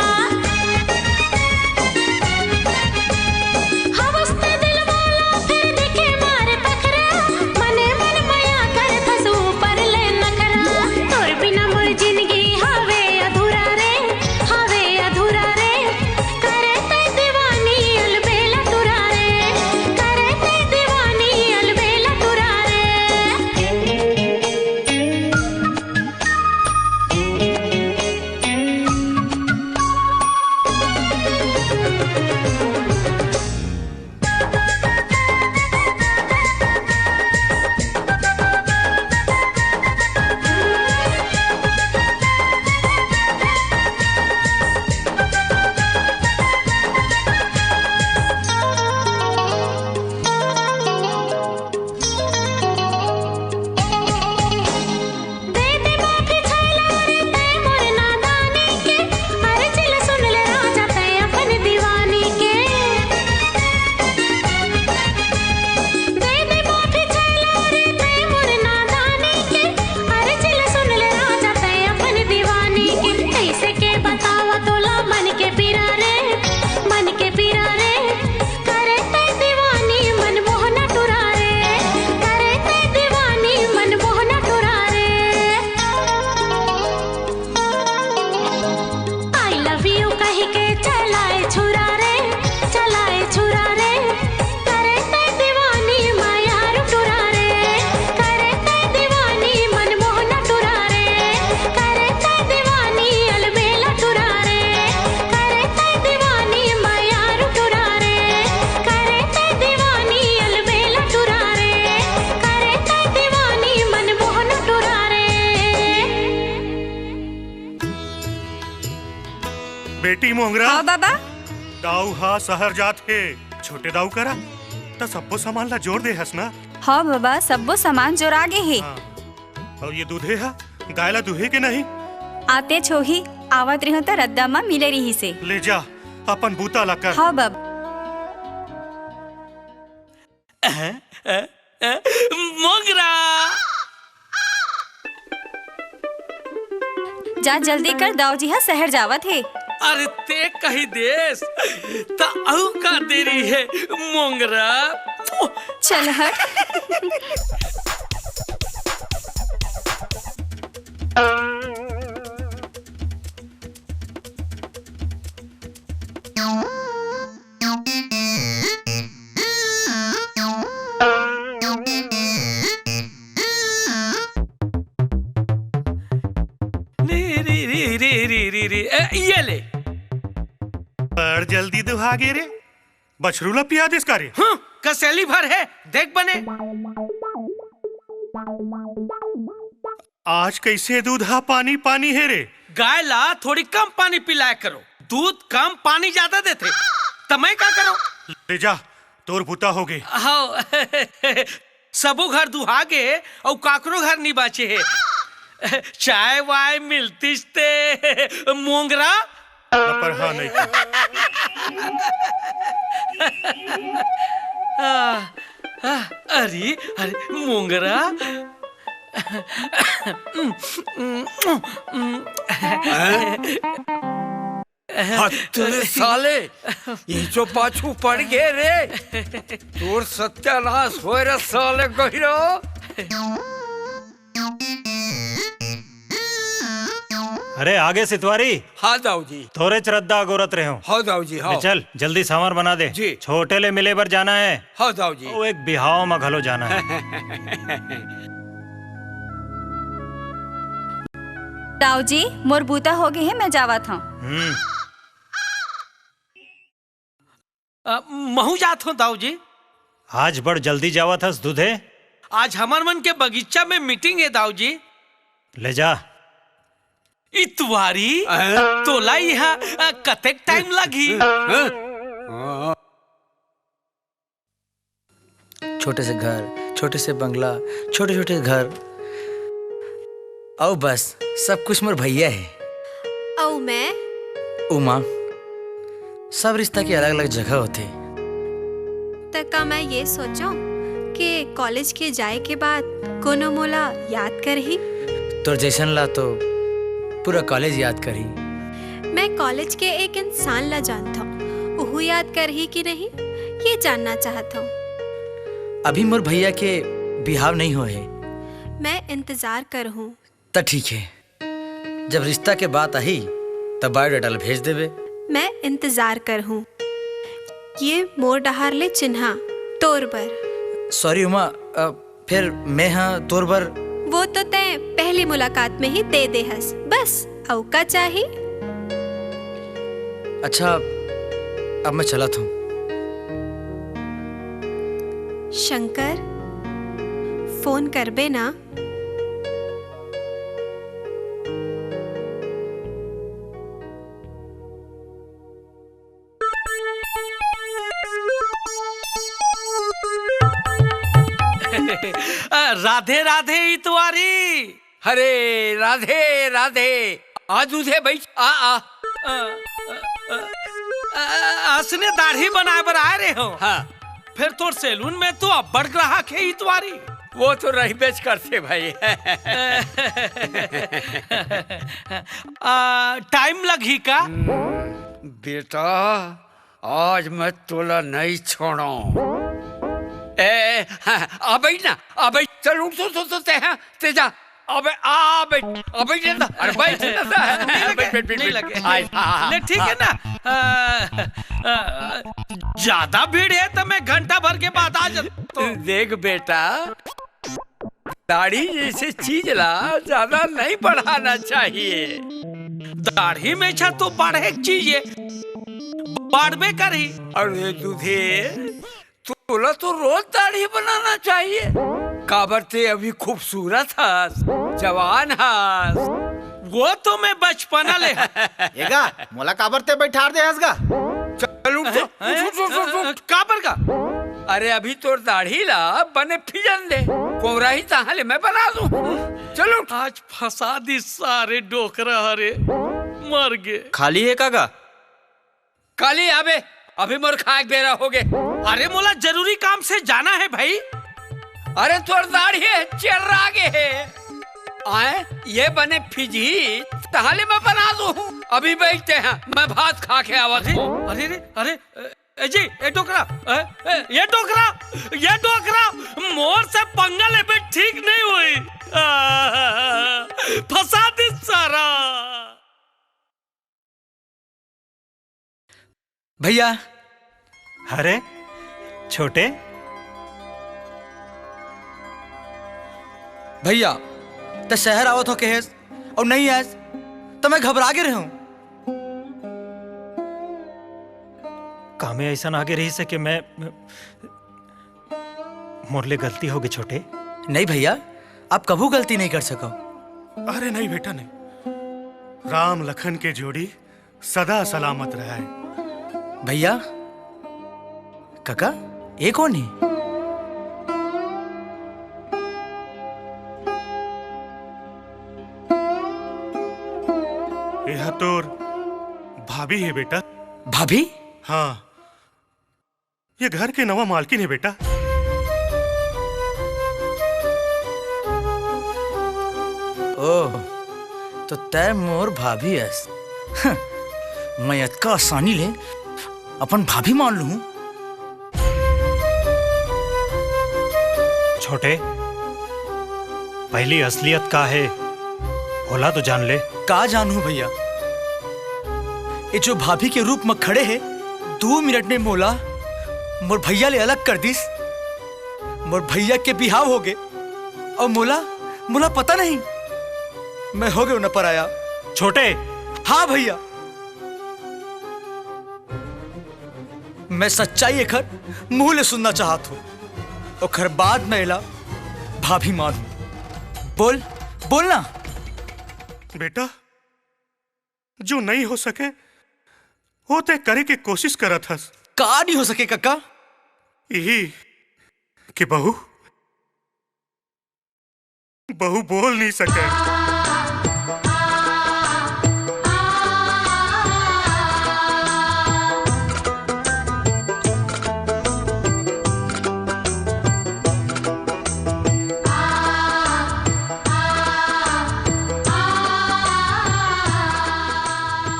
हवस तै दिल वाला फिर दिखे मार पखरा, मने मन मया करथस ऊपर ले नखरा। तोर बिना मोर जिंदगी हवे अधूरा रे, हवे अधूरा रे, करे तै दीवानी अलबेला टुरा रे, करे तै दीवानी अलबेला टुरा रे। दे दे माफी छैला रे तै मोर नादानी के, अरे चिल सुन ले राजा तै अपन दीवानी के। दे दे माफी छैला रे तै मोर नादानी के, अरे चिल सुन ले राजा तै अपन दीवानी के। कैसे के बतावा तोला मन के पीरा रे, मन के पीरा रे, करे तै दीवानी मन मोहना टुरा रे, करे तै दीवानी मन मोहना टुरा रे। I love you कहि के चलाए छुरा रे, चलाए छुरा रे, करे तै दीवानी मयार टुरा रे, करे तै दीवानी मन मोहना टुरा रे, करे तै दीवानी अलबेला टुरा रे, करे तै दीवानी मयार टुरा रे, करे तै दीवानी अलबेला टुरा रे, करे तै दीवानी मन मोहना टुरा रे। बेटी मोंगरा, हाँ बाबा। दाऊ हा शहर जात हे। छोटे दाऊ करा त सब्बो सामान ला जोर दे हस ना? हाँ बाबा, सब्बो सामान जोरा गे हे। हाँ। अउ ये दूधे हा गाय ला दूहे के नहीं? आते छोही, आवत रिहो त रद्दा म मिले रिहिसे। ले जा, अपन बूता ला कर। हाँ बाबा। मोंगरा। जा जल्दी कर, दाऊ जी हा शहर जावत हे। अरे ते कही देस त अउ का देरी हे मोंगरा। चल हट। ए, ये ले। बड़ जल्दी दुहा गे रे। बछरू ला पिया देस का रे? हम्म, कसेली भर हे, देख बने। आज कइसे दूध हा पानी पानी हे रे? गाय ला थोड़ी कम पानी पिलाया करो, दूध कम पानी ज्यादा देथे, त मैं का करो? ले जा, तोर बुता होगे। हव। सबो घर दुहा गे, अउ काकरो घर नी बाचे हे। चाय वाय मिलतिस ते मोंगरा। पर हाँ नहीं। आ, आ, अरे, अरे, मोंगरा। हैं? हद रे साले, ये जो पाछू पड़ गए रे, तोर सत्यानाश होए रे साले गहिरा। अरे आगे सितवारी। हाँ दाऊ जी। तोरे चरद्दा अगोरत रहे हो। हाँ दाऊ जी, हाँ। ले चल, जल्दी सांवर बना दे। जी। छोटे ले मिले बर जाना है। हाँ दाऊ जी। वो एक बिहाव में घलो जाना है। दाऊ जी, मोर बूता हो गए है, मैं जावत हूँ। हम्म। अ, महू जात हूँ दाऊ जी। आज बड़ जल्दी जावत हस दूधे। आज हमर मन के बगीचा में मीटिंग है दाऊ जी। ले जा। इतवारी, हैं? तोला यहाँ, अ, कतेक टाइम लगही? हैं? छोटे से घर, छोटे से बंगला, छोटे छोटे घर, अउ बस, सब कुछ मोर भैया है। अउ मैं? उमा, सब रिश्ता के अलग-अलग जगह होथे। त का मैं ये सोचों कि कॉलेज के जाए के बाद कोनो मोला याद करही? तोर जैसन ला तो पूरा कॉलेज याद करही। मैं कॉलेज के एक इंसान ला जानथों, उहू याद करही कि नहीं, ये जानना चाहत हूँ। अभी मोर भैया के बिहाव नहीं होए हे। मैं इंतजार करहूँ। त ठीक है, जब रिश्ता के बात आही, तब बायोडाटा ला भेज देबे। मैं इंतजार करहूँ। ये मोर डहार ले चिन्हा, तोर बर। सॉरी उमा, अ, फेर मैं हा तोर बर। वो तो तैं पहली मुलाकात में ही दे दे हस, बस, अउ का चाही? अच्छा, अब मैं चलत हूँ। शंकर, फोन करबे ना? अ, राधे राधे इतवारी। अरे राधे राधे, आ दूधे बइठ, आ, आ। अ, अ, अ, अ, असने दाढ़ी बनाए बर आए रहे हो। हाँ। फेर तोर सैलून में तो अब्बड़ ग्राहक हे इतवारी। वो तो रहिबेच करथे भाई। आ, टाइम लगही का? हम्म, बेटा, आज मैं तोला नहीं छोड़ो। ए, हाँ, आ बइठ ना, आ बइठ, चल उठ, सो, सो, सो, ते, हाँ, ते जा, अबे, आ, बइठ, आ, बइठ ना, अरे, बइठ ना, नहीं लगे, बइठ, बइठ, बइठ, नहीं बइठ। लगे। आय, हाँ, हाँ, ले, ठीक है ना? आ, आ, ज्यादा भीड़ है तो मैं घंटा भर के बाद आ जाता हूँ। देख बेटा, दाढ़ी जैसे चीज ला ज्यादा नहीं बढ़ाना चाहिए। दाढ़ी में छा तो बढ़े चीज है, बढ़बे करही। अरे दूधे, तोला तो रोज दाढ़ी बनाना चाहिए, काबर ते अभी खूबसूरत हस, जवान हस। वो तो मैं बचपना ले। एगा, मोला काबर ते बैठार दे हस गा? चल उठ, हैं? उठ, उठ, उठ, उठ, उठ। काबर का? अरे अभी तोर दाढ़ी ला बने फिजन दे, कोराही तहाँ ले मैं बना दूँ। चल उठ। आज फंसा दी सारे डोकरा हरे, मर गे। खाली है का गा? काली आबे, अभी मोर खाए के बेरा हो गे। अरे मोला जरूरी काम से जाना है भाई। अरे तोर दाढ़ी हे, चेर्रा गे हे। आए, ये बने फिजही, तहाँ ले मैं बना दूँ। अभी बइठ ते हा, मैं भात खा के आवत हूँ। अरे रे, अरे, ए जी, ए डोकरा, ए, ए, ये डोकरा, ये डोकरा, मोर से पंगा लेबे ठीक नहीं होई। आ, फंसा दी सारा। भैया। अरे, छोटे। भैया, ते शहर आवत हो कहेस अउ नहीं आयस, त मैं घबरा गे रहूं। कामे अइसन आगे रहिस हे कि मैं, मोर ले गलती होगे छोटे। नहीं भैया, आप कभू गलती नहीं कर सको। अरे नहीं बेटा, नहीं। राम लखन के जोड़ी सदा सलामत रहय। भैया, काका, ये कोन हे? एहा तोर भाभी हे बेटा। भाभी? हाँ, ये घर के नवा मालकिन हे बेटा। ओह, तो तैं मोर भाभी अस। हं, मैं अतका आसानी ले अपन भाभी मान लूं? छोटे, पहली असलियत का हे, ओला तो जान ले। का जानहूं भैया, ये जो भाभी के रूप में खड़े हे, दू मिनट में मोला मोर भैया ले अलग कर दिस। मोर भैया के बिहाव होगे, अउ मोला, मोला पता नहीं, मैं होगे न पराया। छोटे। हाँ भैया, मैं सच्चाई एखर मुंह ले सुनना चाहत हूँ, ओखर बाद मैं एला भाभी मानहूँ। बोल, बोल ना। बेटा, जो नहीं हो सके, वो तय करे के कोशिश करत हस। का नहीं हो सके, काका? यही कि बहू, बहू बोल नहीं सके।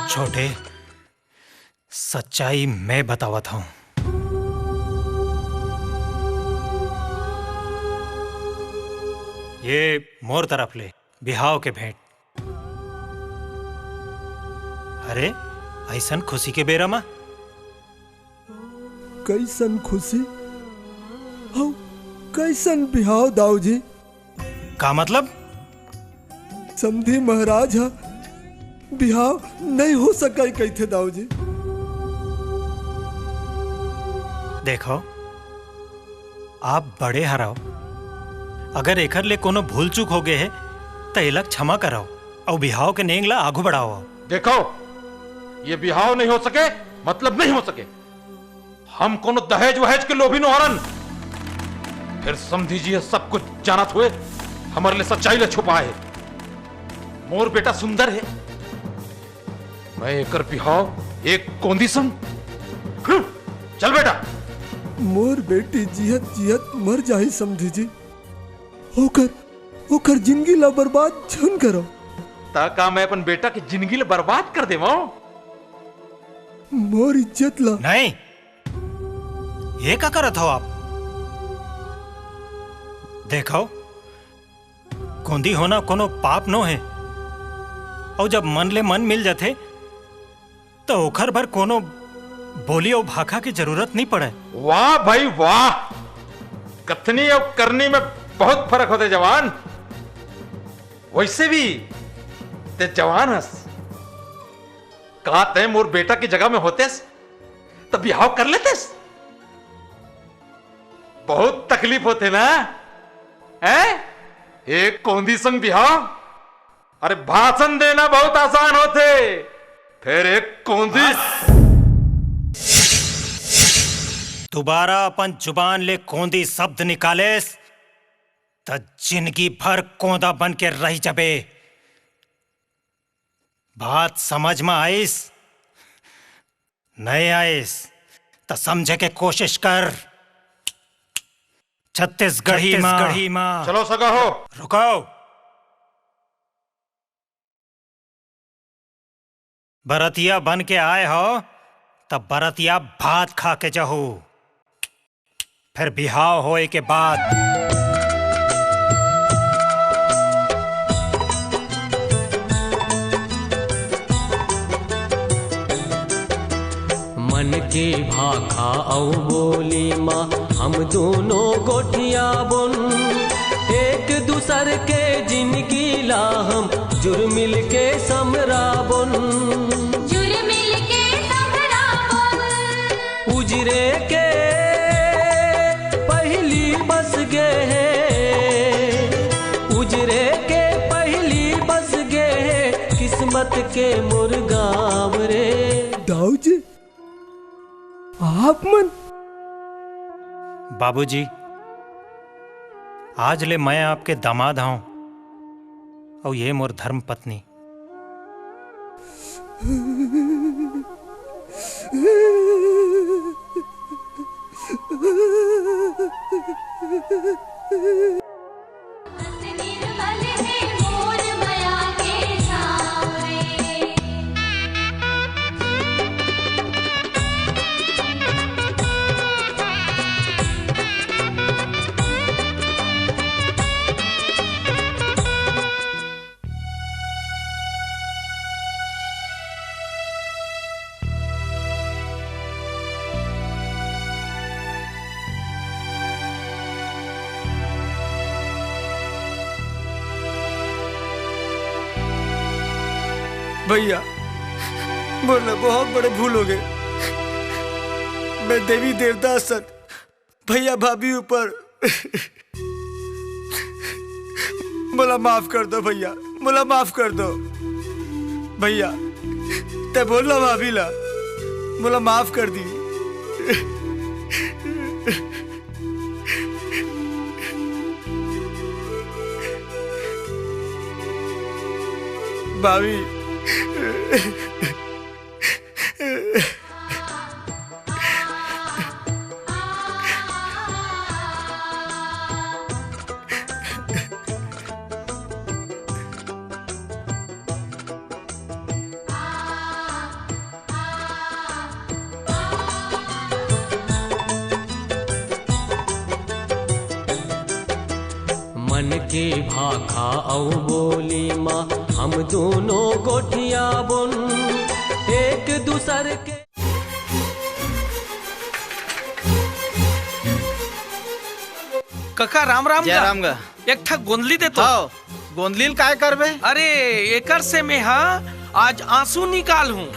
छोटे, सच्चाई मैं बतावत हूँ। ये मोर तरफ ले बिहाव के भेंट। अरे, अइसन खुशी के बेरा मा? कइसन खुशी? हौ, कइसन बिहाव, दाऊ जी? का मतलब? समधी महाराज ह बिहाव नहीं हो सकय कहिथे, दाऊ जी। देखो, आप बड़े हरव, अगर एखर ले कोनो भूल चूक होगे हे, त एला क्षमा करव अउ बिहाव के नेंग ला आगू बढ़ाव। देखो, ये बिहाव नहीं हो सके, मतलब नहीं हो सके। हम कोनो दहेज वहेज के लोभी नोहरन। फेर समधी जी ह सब कुछ जानत हुए हमर ले सच्चाई ला छुपाए हे। मोर बेटा सुंदर हे, मैं एकर बिहाव एक कोंदी संग। हम्म, चल बेटा। मोर बेटी जियत जियत मर जाही समधी जी। ओकर, ओकर जिंदगी ला बर्बाद झन करो। त का मैं अपन बेटा के जिंदगी ला बर्बाद कर देवंव? मोर इज्जत ला। नहीं, ये का करत हव आप? देखव, कोंदी होना कोनो पाप नो हे, अउ जब मन ले मन मिल जाथे, त ओखर बर कोनो बोली अउ भाखा के जरूरत नइ पड़य। वाह भाई वाह, कथनी अउ करनी में बहुत फरक होथे जवान। वइसे भी तैं जवान हस, का तैं मोर बेटा के जगह में होतेस त बिहाव कर लेतेस? बहुत तकलीफ होथे ना, हैं? एक कोंदी संग बिहाव? अरे, भाषण देना बहुत आसान होथे, फेर एक कोंदी। दुबारा अपन जुबान ले कोंदी शब्द निकालेस, त जिंदगी भर कोंदा बन के रहि जबे। बात समझ म आइस? नइ आइस, त समझे के कोशिश कर। छत्तीसगढ़ी मा। छत्तीसगढ़ी मा। चलो सगा हो। रुको। बरतिया बन के आए हो, त बरतिया भात खा के जहू। फेर बिहाव होए के बाद। मन के भाखा अउ बोली मा हम दूनों गोठियाबोन। एक दूसर के जिनगी ला हम जुरमिल के संभराबोन। जुरमिल के संभराबोन। पत के मोर गाँव रे। दाऊ जी, आप मन? बाबूजी, आज ले मैं आपके दामाद हौं, अउ ये मोर धर्म पत्नी। भैया, मोर ले बहुत बड़े भूल हो गए। मैं देवी देवता सन भैया भाभी ऊपर मोला माफ कर दो भैया, मोला माफ कर दो भैया। ते बोल ना भाभी ला, मोला माफ कर दी। भाभी। मन के भाखा अउ बोली म हम दूनों गोठियाबोन एक दूसर के। कका राम राम जय गा। राम गा। एक ठा गोंदली दे तो। हव, गोंदली ल काय करबे? अरे, एकर से मैं हा आज आंसू निकाल हूँ।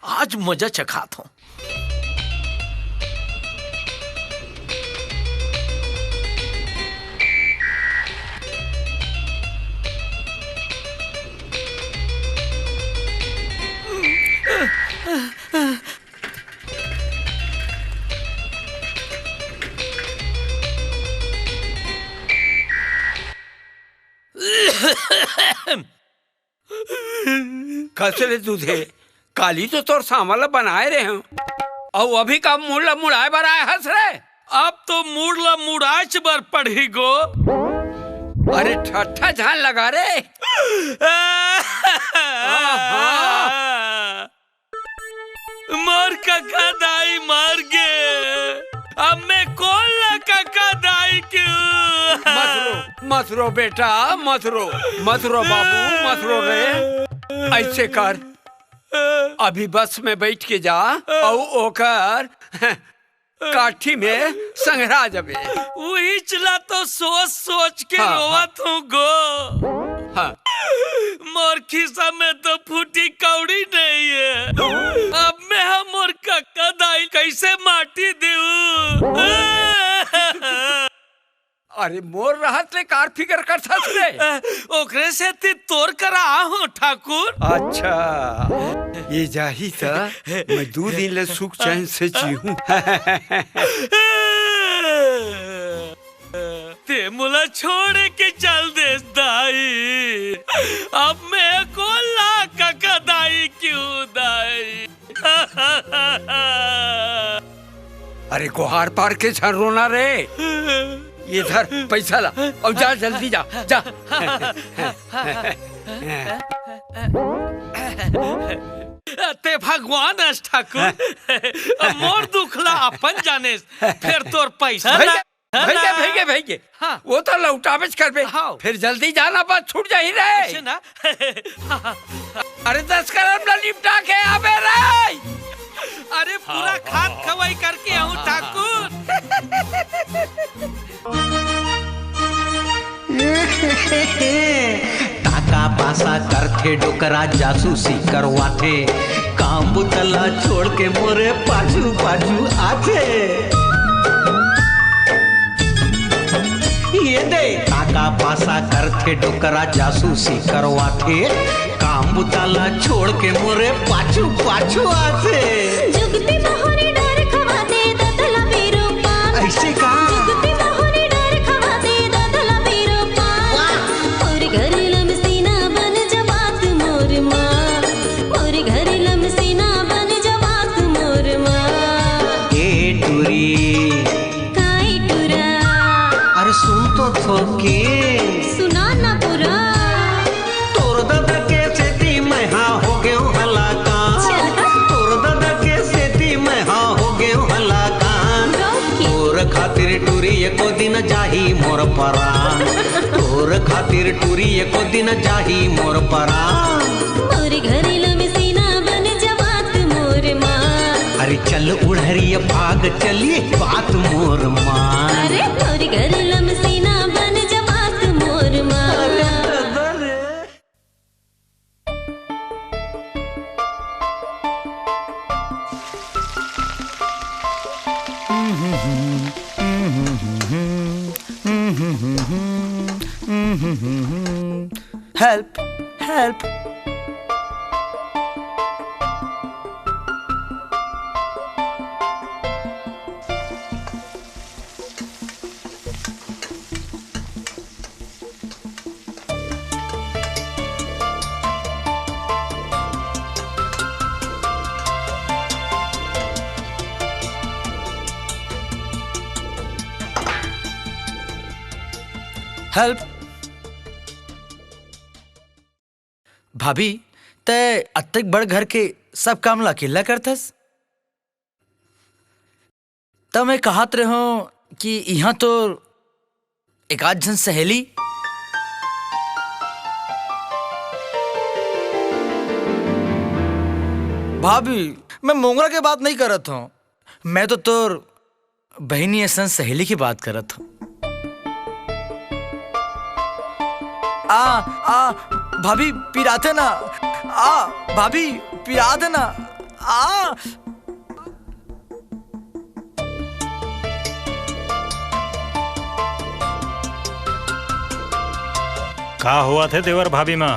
आज मजा चखात हूँ। कस रे दूधे, काली तो तोर सांवर ल बनाए रहे हूँ, अउ अभी का मूड़ ल मुड़ाए बर आए हस रे? अब तो मूड़ ल मुड़ाएच बर पड़ही गो। अरे ठट्ठा झन लगा रे। आहा। मोर कका दाई मर गे। अब मैं कोन ला कका दाई कहूँ? मत रो, मत रो बेटा, मत रो, मत रो बाबू, मत रो रे। ऐसे कर, अभी बस में बैठ के जा, अउ ओकर काठी में संघरा जबे। उहीच ला तो सोच सोच के हाँ, रोवत हूँ गो। हाँ। मोर खिसा में तो फूटी कौड़ी नहीं है। अब मैं हा मोर कक्का दाई कैसे माटी देहूँ? अरे मोर रहत ले कार फिकर करथस रे? ओकरे सेती तोर करा आहूँ ठाकुर। अच्छा, ये जाही त मैं दू दिन ले सुख चैन से जीहूँ। ते मोला छोड़ के चल देस दाई। अब मैं कोन ला कका दाई कहूँ दाई? अरे गोहार पार के झन रोना रे। ये धर पैसा ला, अउ जा जल्दी जा, जा। ते भगवान अस ठाकुर, मोर दुख ला अपन जानेस, फेर तोर पैसा ला। भइगे, भइगे, भइगे। हाँ। वो तो लौटाबेच करबे। हाँ। फेर जल्दी जाना, बस छूट जाही रे। अइसे ना। अरे दस करम ला निपटा के आबे रे। अरे पूरा खात खवाई करके आहूँ ठाकुर। तात का पासा करथे डोकरा, जासूसी करवाथे, काम बुता ला छोड़ के मोरे पाछू पाछू आथे। ये दे, का का पासा करथे डोकरा, जासूसी करवाथे, काम बुता ला छोड़ के मोरे पाछू पाछू आथे। जुगती महोरी डार खवाथे, ददला बीरो पान। ऐसे का? जुगती महोरी डार खवाथे, ददला बीरो पान। वाह। मोर घर लमसीना बन जबात मोर माँ। मोर घर लमसीना बन जबात मोर माँ। ए टूरी। काई टूरा। अरे सुन तो थोके। सुना ना पूरा। तोर ददा के सेती मैं हा हो गेंव हलाकान। चल। तोर ददा के सेती मैं हा हो गेंव हलाकान। रोक के। तोर खातिर टूरी एको दिन जाही मोर परान। तोर खातिर टूरी एको दिन जाही मोर परान। मोर घर लमसीना बन जबात मोर माँ। अरे चल उड़हरिया भाग चली बात मोर माँ। अरे मोर घर लमसीना बन जबात मोर माँ। अरे दादा रे। Help! Help! Help! भाभी, तै अतेक बड़ घर के सब काम ला अकेल्ला करथस? त मैं कहत रेहेंव कि इहाँ तोर एकाध झन सहेली। भाभी, मैं मोंगरा के बात नइ करत हंव, मैं तो तोर बहिनी असन सहेली के बात करत हंव। आ, आ, भाभी पिराथे ना, आ, भाभी पिराथे ना, आ। का होवत हे देवर भाभी मा?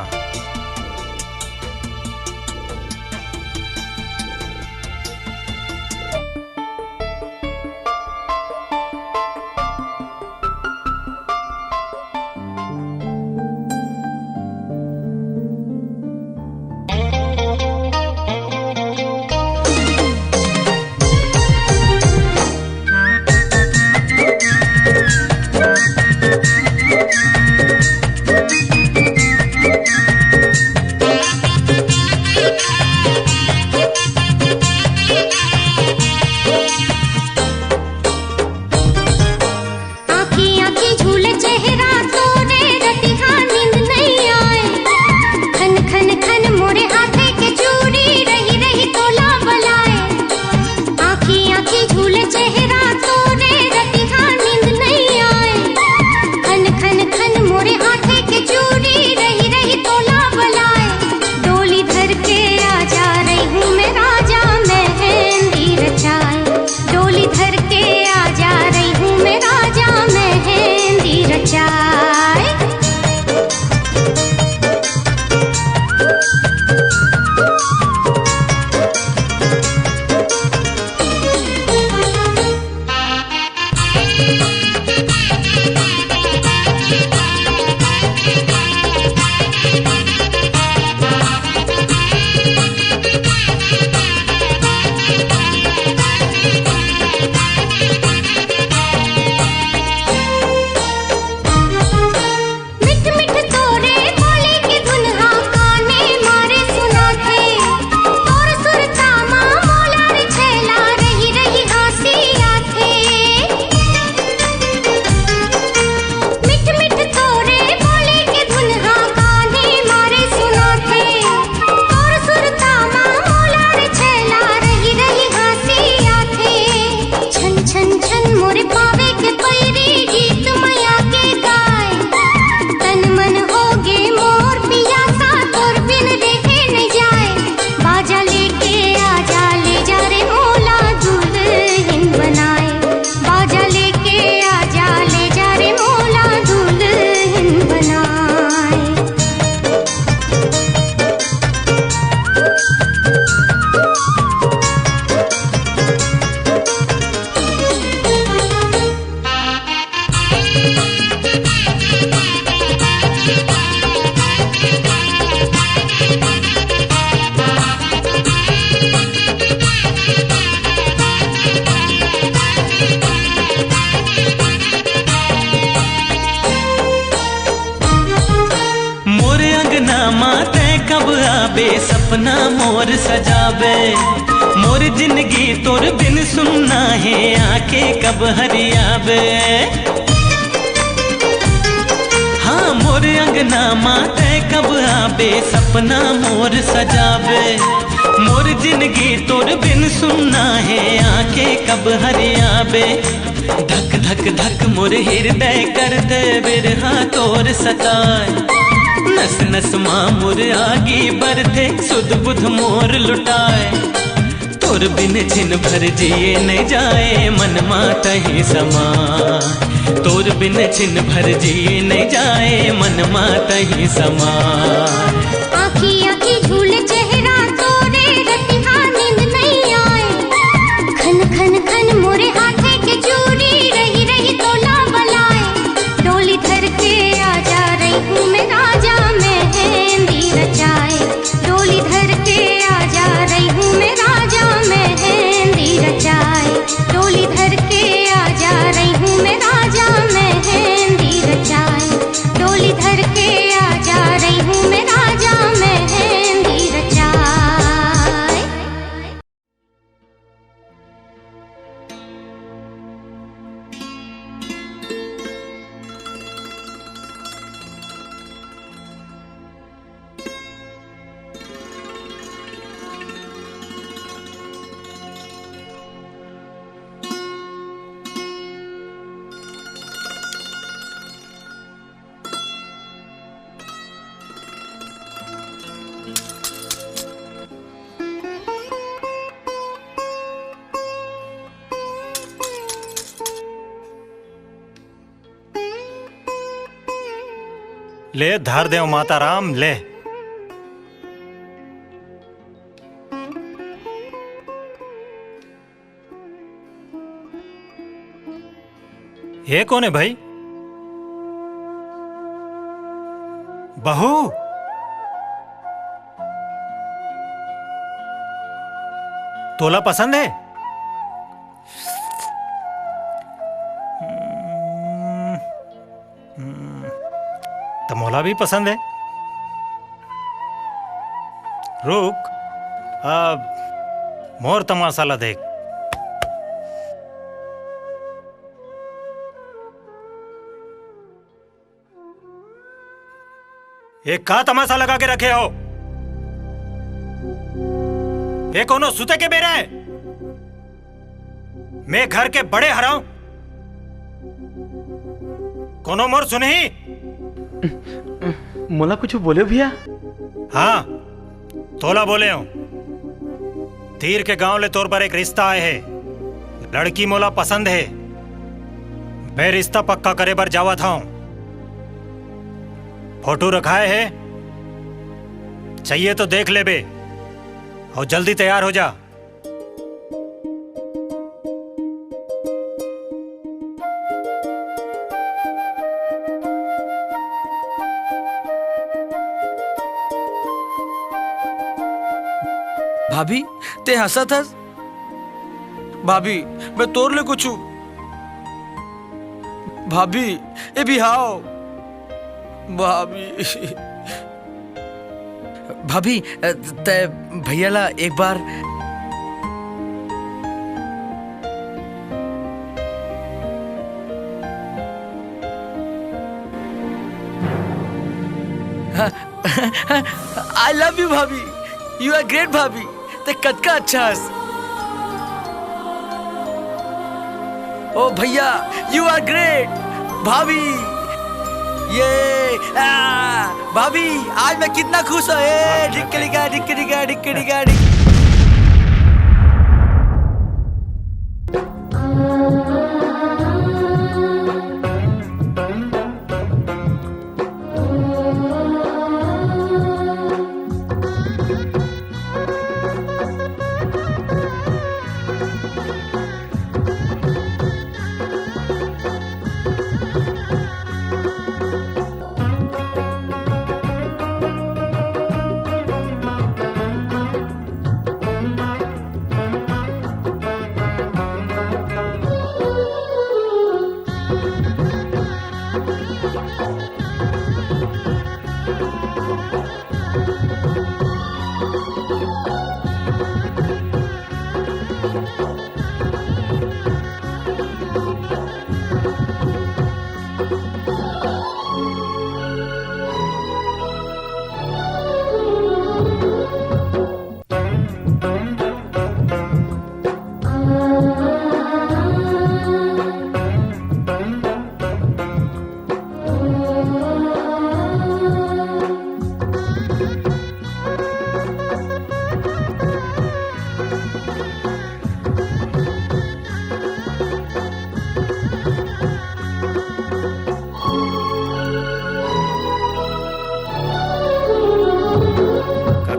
कब आबे सपना मोर सजाबे, मोर जिंदगी तोर बिन सुन्ना हे, आके कब हरियाबे। हाँ, मोर अंगना मा तै कब आबे, सपना मोर सजाबे, मोर जिंदगी तोर बिन सुन्ना हे, आके कब हरियाबे। धक धक धक मोर हृदय करथे, बिरहा तोर सताए। नस नस मा मोर आगी बरथे, सुध बुध मोर लुटाए। तोर बिन छिन भर जिए नइ जाए, मन मा तहीं समा। तोर बिन छिन भर जिए नइ जाए, मन मा तहीं समा। आँखी आँखी झूले चेहरा तोरे, रतिहा नींद नइ आए। खन खन खन मोरे हाथे के चूड़ी, रही रही तोला बलाए। डोली धर के आजा रही हूँ मैं राजा, मेहंदी रचाए। डोली धर के आजा रही हूँ मैं राजा, मेहंदी रचाए। डोली धर के आजा रही हूँ मैं राजा, मेहंदी रचाए। डोली धर के आजा रही हूँ मैं राजा, मेहंदी रचाए। ले धर देव माता राम, ले। ये कोन हे भाई? बहू, तोला पसंद हे? हम्म, हम्म, त मोला भी पसंद हे। रुक, अब मोर तमाशा ला देख। ये का तमाशा लगा के रखे हो? ये कोनो सुते के बेरा हे? मैं घर के बड़े हरंव, कोनो मोर सुनही? मोला कुछु बोले भैया? हाँ, तोला बोले हंव। तीर के गांव ले तोर बर एक रिश्ता आए हे। लड़की मोला पसंद हे। मैं रिश्ता पक्का करे बर जावत हंव। फोटो रखाए हे, चाहिए तो देख लेबे, अउ जल्दी तैयार हो जा। भाभी, ते हंसत हस? भाभी, मैं तोर ले कुछु। भाभी, ए बिहाव। भाभी। भाभी, अ, तै भैया ला एक बार। I love you भाभी। You are great भाभी। ते कतका अच्छा हस। ओ भैया, you are great। भाभी, ये, आ, भाभी, आज मैं कितना खुश हंव। ए, ढिक्कड़ी का, ढिक्कड़ी का, ढिक्कड़ी का, ढिक-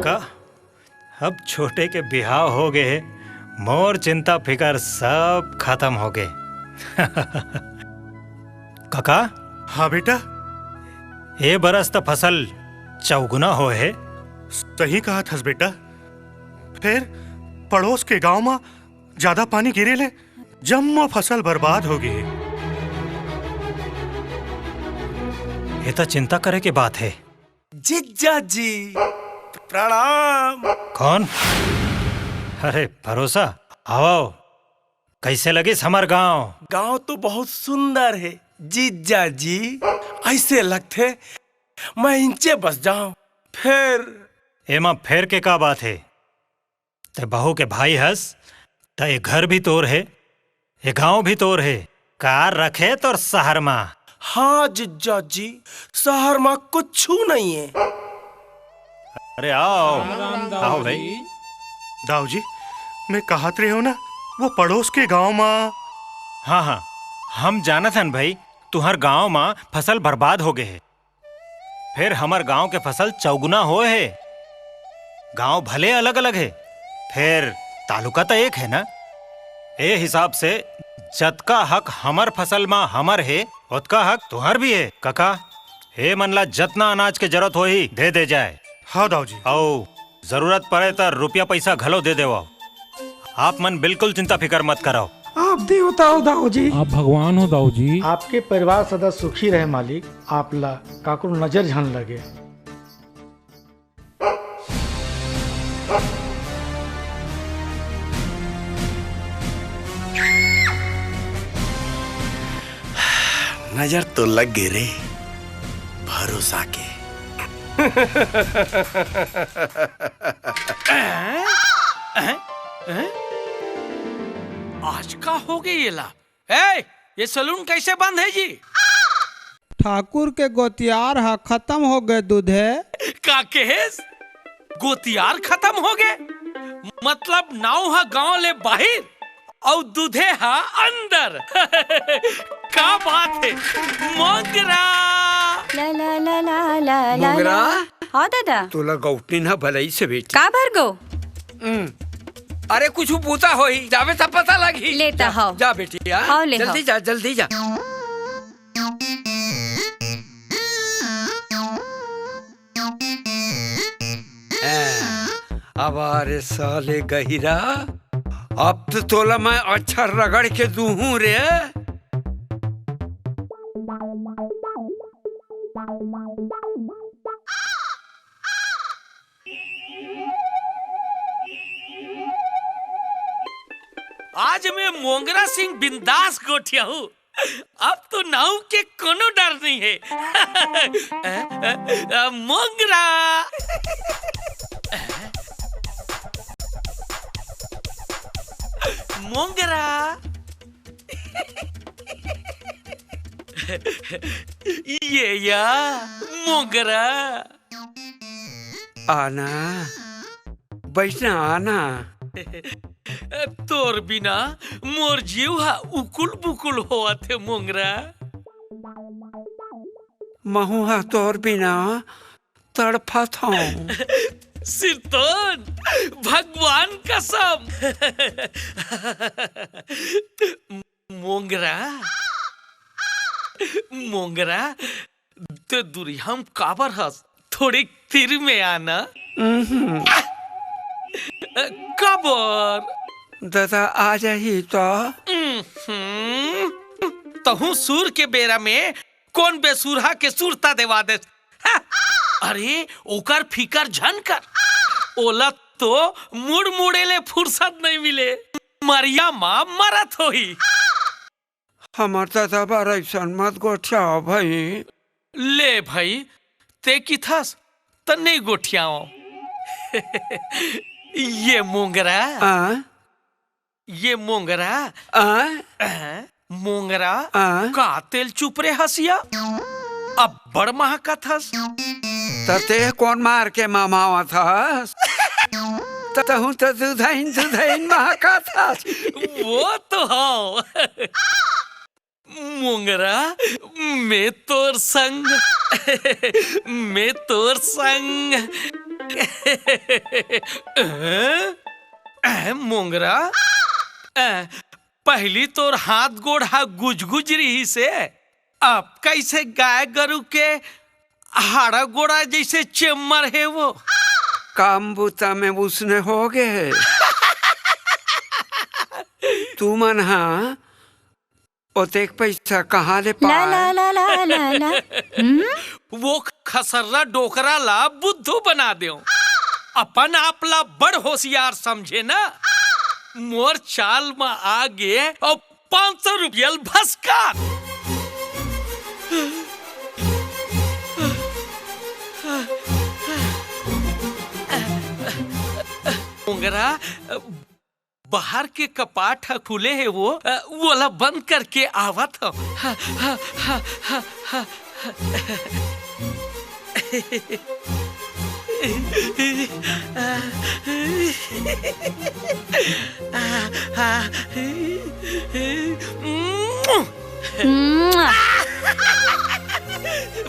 का? अब छोटे के बिहाव हो गे हे, मोर चिंता फिकर सब खतम हो गे। कका? हाँ बेटा। ए बरस त फसल चौगुना होए हे। सही कहत हस बेटा। फेर पड़ोस के गांव म जादा पानी गिरे ले जम्मो फसल बर्बाद हो गे हे। ए त चिंता करे के बात हे। जीजा जी, प्रणाम। कौन? अरे भरोसा, आओ। कैसे लगिस हमर गांव? गांव तो बहुत सुंदर हे जीजा जी, ऐसे लगथे मैं इंचे बस जाऊं। फेर एमा फेर के का बात हे? ते बहू के भाई हस, त ए घर भी तोर हे, ए गांव भी तोर हे। का रखे तोर शहर मा? हाँ जिज्जा जी, शहर मा कुछु नहीं है। अरे आओ, आओ भाई। दाऊ जी, मैं कहत रहे हो ना, वो पड़ोस के गांव मा। हाँ हाँ, हम जानत हन भाई, तुहर गांव मा फसल बर्बाद हो गए हे। फेर हमर गांव के फसल चौगुना होए हे। गांव भले अलग-अलग हे, फेर तालुका त एक हे ना। ए हिसाब से जतका हक हमर फसल म हमर हे, ओतका हक तुहर भी हे। कका, ए मन ला जतना अनाज के जरूरत होही, दे दे जाए। हाँ दाऊ जी। अउ जरूरत पड़े त रुपया पैसा घलो दे देवव। आप मन बिल्कुल चिंता फिकर मत करव। आप देवता हो दाऊ जी। आप भगवान हो दाऊ जी। आपके परिवार सदा सुखी रहे मालिक, आप ला काकरो नजर झन लगे। नजर तो लग गे रे भरोसा के। आज का हो गई येला? ए, ये सैलून कैसे बंद है जी? ठाकुर के गोतियार ह खत्म हो गए दूधे। का कहेस? गोतियार खत्म हो गए? मतलब नाव ह गांव ले बाहिर अउ दूधे ह अंदर। का बात है मोंगरा? ला, ला, ला, ला, ला, ला, मोंगरा? ला। हाँ दादा। तोला गौटिन ह भलई से बेटी। का भर गो? हम्म। अरे कुछ बूता होही, जाबे त पता लगही। लेता जा, हव। जा बेटी, आ। हव, ले जल्दी हव। जा, जल्दी जा। अब रे साले गहिरा, अब तो तोला मैं अच्छा रगड़ के दूहूं रे। आज मैं मोंगरा सिंह बिंदास गोठिया हूँ। अब तो नाऊ के कोनो डर नहीं है। अ, अ, अ, मोंगरा। मोंगरा। ये या मोंगरा। आना, बैठना आना। तोर बिना मोर जीव हा उकुल बुकुल होवत हे मोंगरा। महू हा तोर बिना तड़फत हूँ। सिरतोन, भगवान कसम। मोंगरा, मोंगरा, ते दुरिहा म काबर हस? थोड़ी तीर में आना। काबर? दादा आ जाही तो। तहूँ सूर के बेरा में कोन बेसुरहा के सुरता देवा देस। हाँ। अरे, ओकर फिकर झन कर। ओला तो मुड़ मुड़े ले फुरसत नहीं मिले। मरिया मा मरत होही। हमर दादा बर अइसन मत गोठियाव भई। ले भई, ते किथस त नइ गोठियाव। ये मोंगरा। आ? ये मोंगरा। आ? आ? मोंगरा। आ? का तेल चुप रे हसिया? अब्बड़ महकत हस। त ते कोन मार के ममावत हस? त तहूँ त दुधइन दुधइन महकत हस। वो तो हव। मोंगरा, मैं तोर संग, मैं तोर संग। अ, अ, मोंगरा, अ, पहिली तोर हाथ गोड़ हा गुजगुज रिहिस हे, अब कइसे गाय गरु के हाड़ा गोड़ा जइसे चेम्मर हे वो? काम बूता में उसने हो गे हे। तुमन हा ओतेक पइसा कहाँ ले ला, पाए? ला, ला, ला, ला, ला। हम्म? वो खसर्रा डोकरा ला बुद्धू बना देव। अपन आप ला बड़ होशियार समझे ना। मोर चाल म आ गे अउ पाँच सौ रुपया ल भसका। मोंगरा, बाहर के कपाट ह खुले हे वो, अ, वोला बंद करके आवत हव। ह, ह, ह, ह, ह, ह।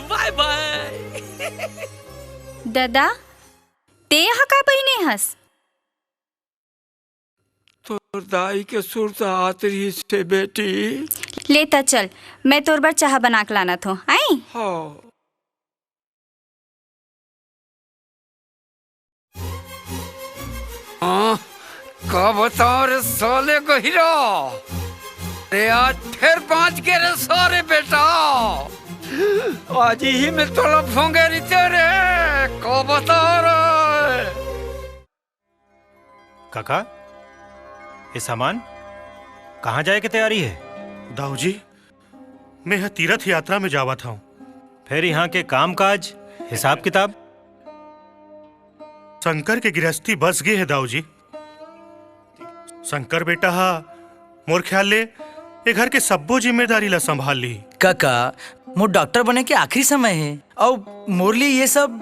बाय बाय। ददा, तें हा का पहिने हस? तोर दाई के सुरता आत रिहिस हे, बेटी। ले त चल, मैं तोर बर चाहा बना के लानत हों। आई? हाँ। हाँ, का बताओं रे साले गहिरा? रे, आज फेर बाँच गे रे सारे बेटा। आज इही में तोला भोंगे रहितेंव रे, का बताओं रे। काका, ये सामान कहाँ जाए के तैयारी हे? दाऊ जी, मैं ह तीरथ यात्रा में जावत हँव। फेर इहाँ के काम काज, हिसाब किताब? शंकर के गिरहस्ती बस गे हे दाऊ जी। शंकर बेटा हा मोर ख्याल ले ए घर के सब्बो जिम्मेदारी ला संभाल ली। काका, मोर डॉक्टर बने के आखिरी समय हे, अउ मोर लिए ये सब।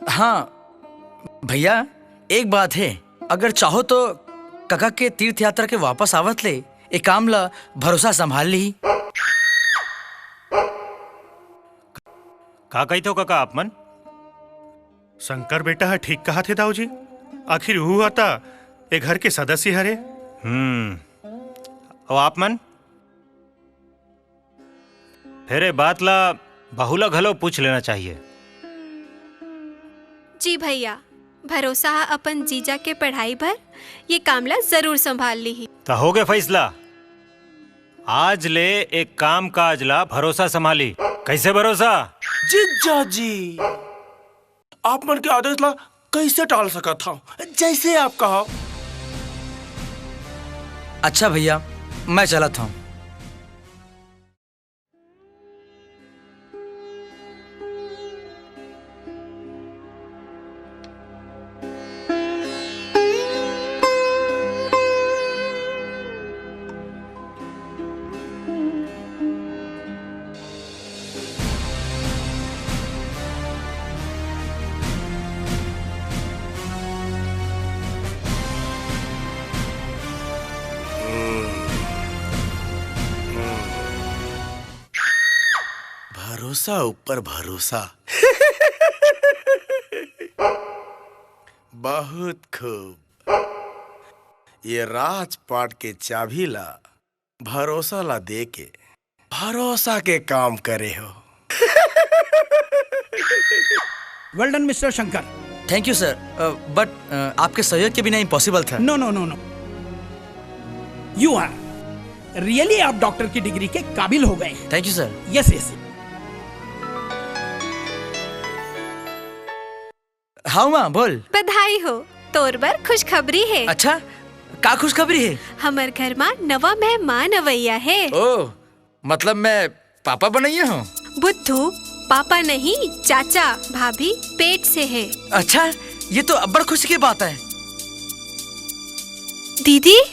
हाँ भैया, एक बात हे, अगर चाहो तो काका के तीर्थ यात्रा के वापस आवत ले ए काम ला भरोसा संभाल ली। का कहिथो काका आप मन? शंकर बेटा ह ठीक कहत हे दाऊ जी, आखिर उहू ह त ए घर के सदस्य हरे। हम्म, अउ आप मन? फेर ए बात ला बहू ला घलो पूछ लेना चाहिए। जी भैया, भरोसा ह अपन जीजा के पढ़ाई बर ये काम ला जरूर संभाल लीही। त होगे फैसला, आज ले एक काम काज ला भरोसा संभाली। कइसे भरोसा? जीजा जी, आप मन के आदेश ला कइसे टाल सकत हँव? जइसे आप कहव। अच्छा भैया, मैं चलत हँव। भरोसा ऊपर भरोसा। बहुत खूब। ये राजपाट के चाबी ला भरोसा ला दे के भरोसा के काम करे हो। Well done, Mister Shankar. Thank you, sir. Uh, but, uh, आपके सहयोग के बिना impossible था। No, no, no, no. You are really, आप डॉक्टर की डिग्री के काबिल हो गए हैं। Thank you, sir. Yes, yes. हाँ माँ, बोल। बधाई हो, तोर बर खुशखबरी हे। अच्छा, का खुशखबरी हे? हमर घर मा नवा मेहमान अवइया हे। ओ, मतलब मैं पापा बनइया हँव? बुद्धू, पापा नहीं, चाचा, भाभी पेट से हे। अच्छा, ये तो अब्बड़ खुशी के बात हे। दीदी?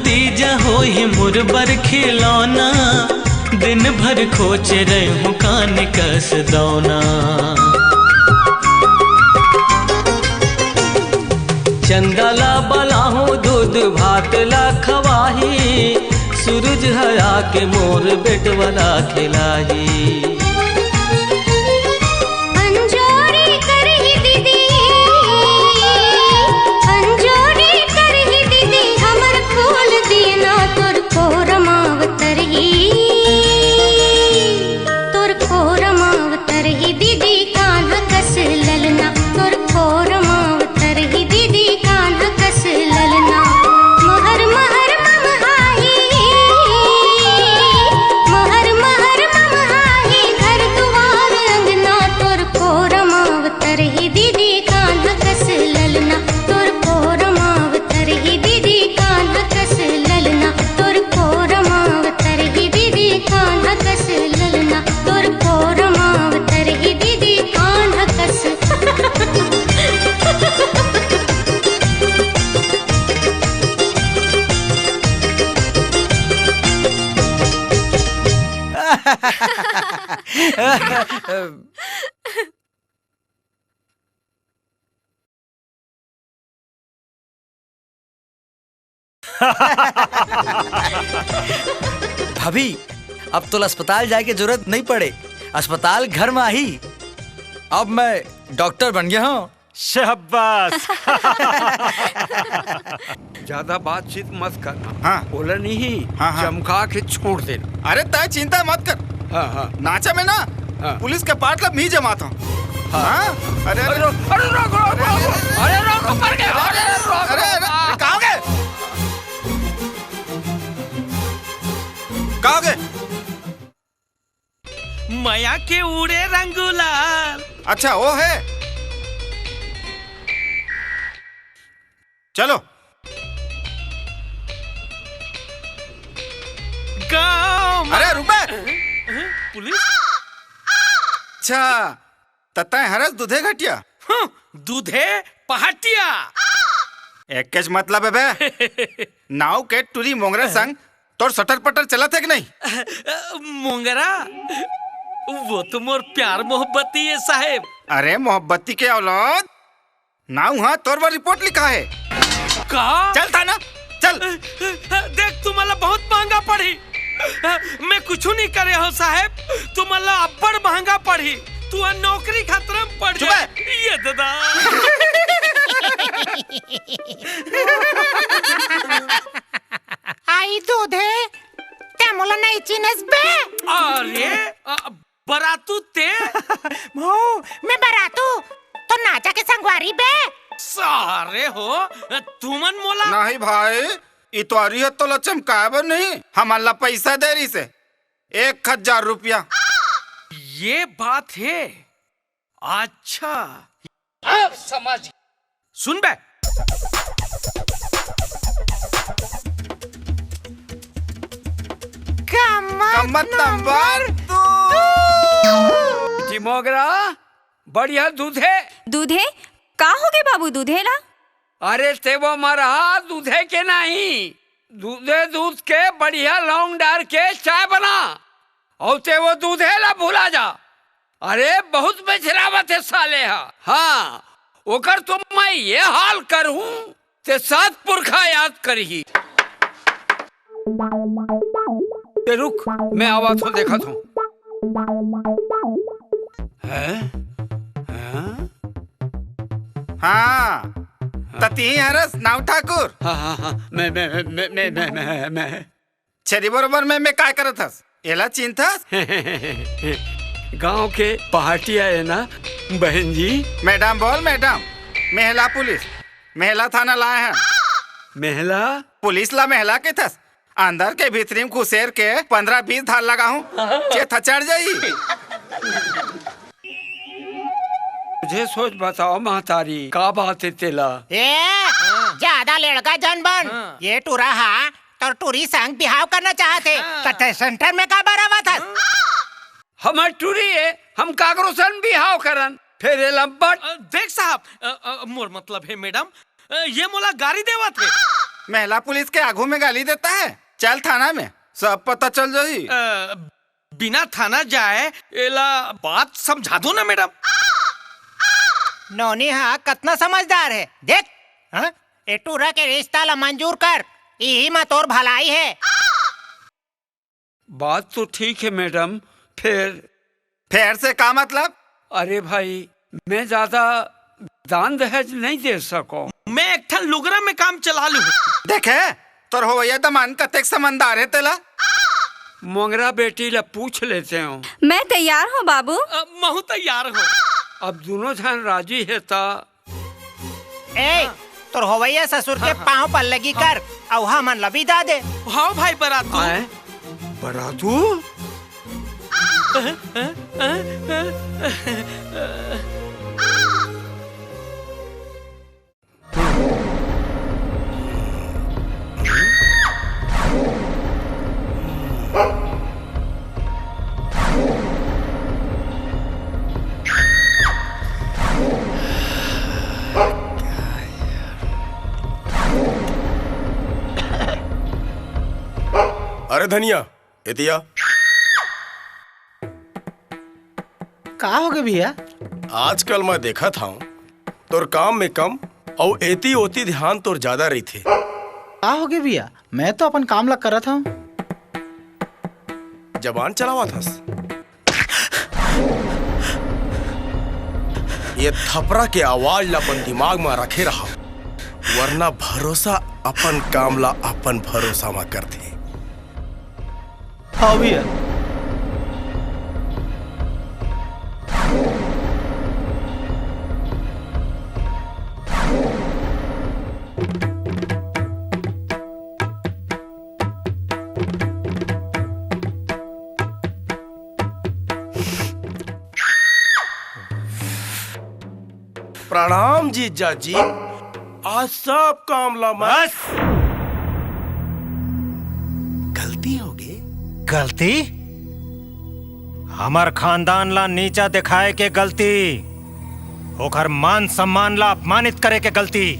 तीजा होही मोर बर खिलौना, दिन भर खोचे रहूं कान कस दौना। चंदा ला बलाहूं दूध भात ला खवाही, सूरज ह आके मोर बेटवा ला खिलाही। अंजोरी करही दीदी, अंजोरी करही दीदी, हमर फूल दियना तोर कोरमा अवतरही, तोर कोरमा अवतरही दीदी, कान्हा कस ललना, तोर कोरमा अवतरही दीदी, कान्हा कस ललना। महर महर ममहाही, महर महर ममहाही, घर दुवार अंगना, तोर कोरमा अवतरही दीदी, कान्हा कस ललना, तोर कोरमा अवतरही दीदी, कान्हा कस ललना, तोर कोरमा अवतरही दीदी, कान्हा कस ललना, तोर कोरमा अवतरही दीदी, कान्हा कस। भाभी, अब तोला अस्पताल जाए के जरूरत नहीं पड़े, अस्पताल घर में आही। अब मैं डॉक्टर बन गया हूँ। शाबाश। ज्यादा बातचीत मत कर। हाँ। बोला नहीं, हाँ, हाँ। चमका के छोड़ देना। अरे, तय चिंता मत कर। हाँ, हाँ। नाचा में ना, हाँ। पुलिस के पार्ट ला मी जमाता हूँ। हाँ। हाँ? अरे, अरे, अरे, रोक, अरे, रोक, रोक, रोक, अरे, रोक, ऊपर के, अरे, रोक, अरे, अरे, रोक। कहाँ हो गए? कहाँ हो गए? मया के उड़े रंग गुलाल। अच्छा, वो है। चलो। गाँव में अरे, रुक बे। पुलिस? अच्छा, त तैं हरस दूधे घटिया? हूँ, दूधे पहाटिया। एकेच मतलब है बे। नाव के टुरी मोंगरा संग तोर सटर पटर चलत है कि नहीं? मोंगरा? वो तो मोर प्यार मोहब्बती है साहेब। अरे मोहब्बती के औलाद, नाव हा तोर बर रिपोर्ट लिखा है। का? चल थाना, चल। देख, तुमन ला बहुत महंगा पड़ही। मैं कुछ नहीं करे हो साहेब, तुमन ला अब्बड़ महंगा पड़ही। तू हा नौकरी खतरा में पड़ चुप जाए। है। ये दादा। आई दूधे, ते मोला नहीं चिन्हस बे? अरे, अ, बरातू ते? मऊ, मैं बरातू, तो नाचा के संगवारी बे। सारे हो, तुमन मोला नहीं भाई, इतवारी है तो लचम काय बर नहीं, हमन ला पैसा दे रही से, एक हजार रुपया। ये बात है। अच्छा, अब समझ। सुन बे। कम्मत कम्मत नंबर नंबर दो। जी मोगरा, बढ़िया दूध है। दूध है? का हो गए बाबू दूधे ला? अरे ते वो मरहा दूधे के नहीं, दूधे दूध के बढ़िया लौंग डार के चाय बना, और ते वो दूधे ला भुला जा। अरे, बहुत बेचरावत है साले हा। हाँ, ओकर तो मैं ये हाल करहूँ, ते सात पुरखा याद करही। ते रुक, मैं आवत हूँ, देखत हूँ। हैं? हैं? हाँ, त तिही हरस नाव ठाकुर। हाँ, हाँ, हाँ, मैं, मैं, मैं। छेरी बरोबर में, में काय करत हस? एला चिन्हथस? गांव के पहाटिया है ना, बहन जी? मैडम बोल, मैडम। मेहला पुलिस, मेहला थाना लाए हैं। मेहला? पुलिस ला मेहला के थस? अंदर के भीतरी में घुसेर के पंद्रह बीस धार लगाहूं, चेत ह चढ़ जाई। मुझे सोच बताओ महतारी, का बात है तेला? ए, ज्यादा लड़का जन बन। हाँ। ये टूरा हा तोर टूरी संग बिहाव करना चाहत हे, हाँ। त तैं सेंटर में काबर आवत हस? हाँ। हमर टूरी हे, हम काकरो संग बिहाव करन, फेर एला बट। अ, देख साहब, अ, अ, मोर मतलब हे मैडम, अ, ये मोला गारी देवत हे। महिला पुलिस के आगू में गाली देता है। चल थाना में, सब पता चल जाही। अ, बिना थाना जाए एला बात समझा दो ना मैडम। नोनी हा कतना समझदार है, देख। हाँ? ए टूरा के रिश्ता ला मंजूर कर, इही मा तोर भलाई है। बात तो ठीक है मैडम, फिर? फिर से का मतलब? अरे भाई, मैं ज्यादा दान दहेज नहीं दे सको। मैं एक ठन लुगरा में काम चला लूँ। देखे, तोर होवैया दमांद कतेक समझदार है तेला। मोंगरा बेटी ला पूछ लेते हो। मैं तैयार हूँ बाबू। अ, महू तैयार हूँ। अब दोनों झन राजी है ता। ए, तोर होवैया ससुर के हाँ, हाँ। पाँव पल्लगी कर, अउ हमन ला बिदा दे। हाँ भाई बरातू। आए? बरातू? अरे धनिया, एतिया। का होगे भैया? आजकल मैं देखत हंव, तोर काम में कम अउ एती ओती ध्यान तोर ज्यादा रहिथे। का होगे भैया? मैं तो अपन काम ला करत हंव। जबान चलावत हस। ये थपरा के आवाज ला अपन दिमाग मा रखे रहा, वरना भरोसा अपन काम ला अपन भरोसा मा करथे। हाँ भैया। प्रणाम जीजा जी। आज सब काम ला मैं बस। गलती होगे। गलती? हमर खानदान ला नीचा दिखाए के गलती, ओकर मान सम्मान ला अपमानित करे के गलती,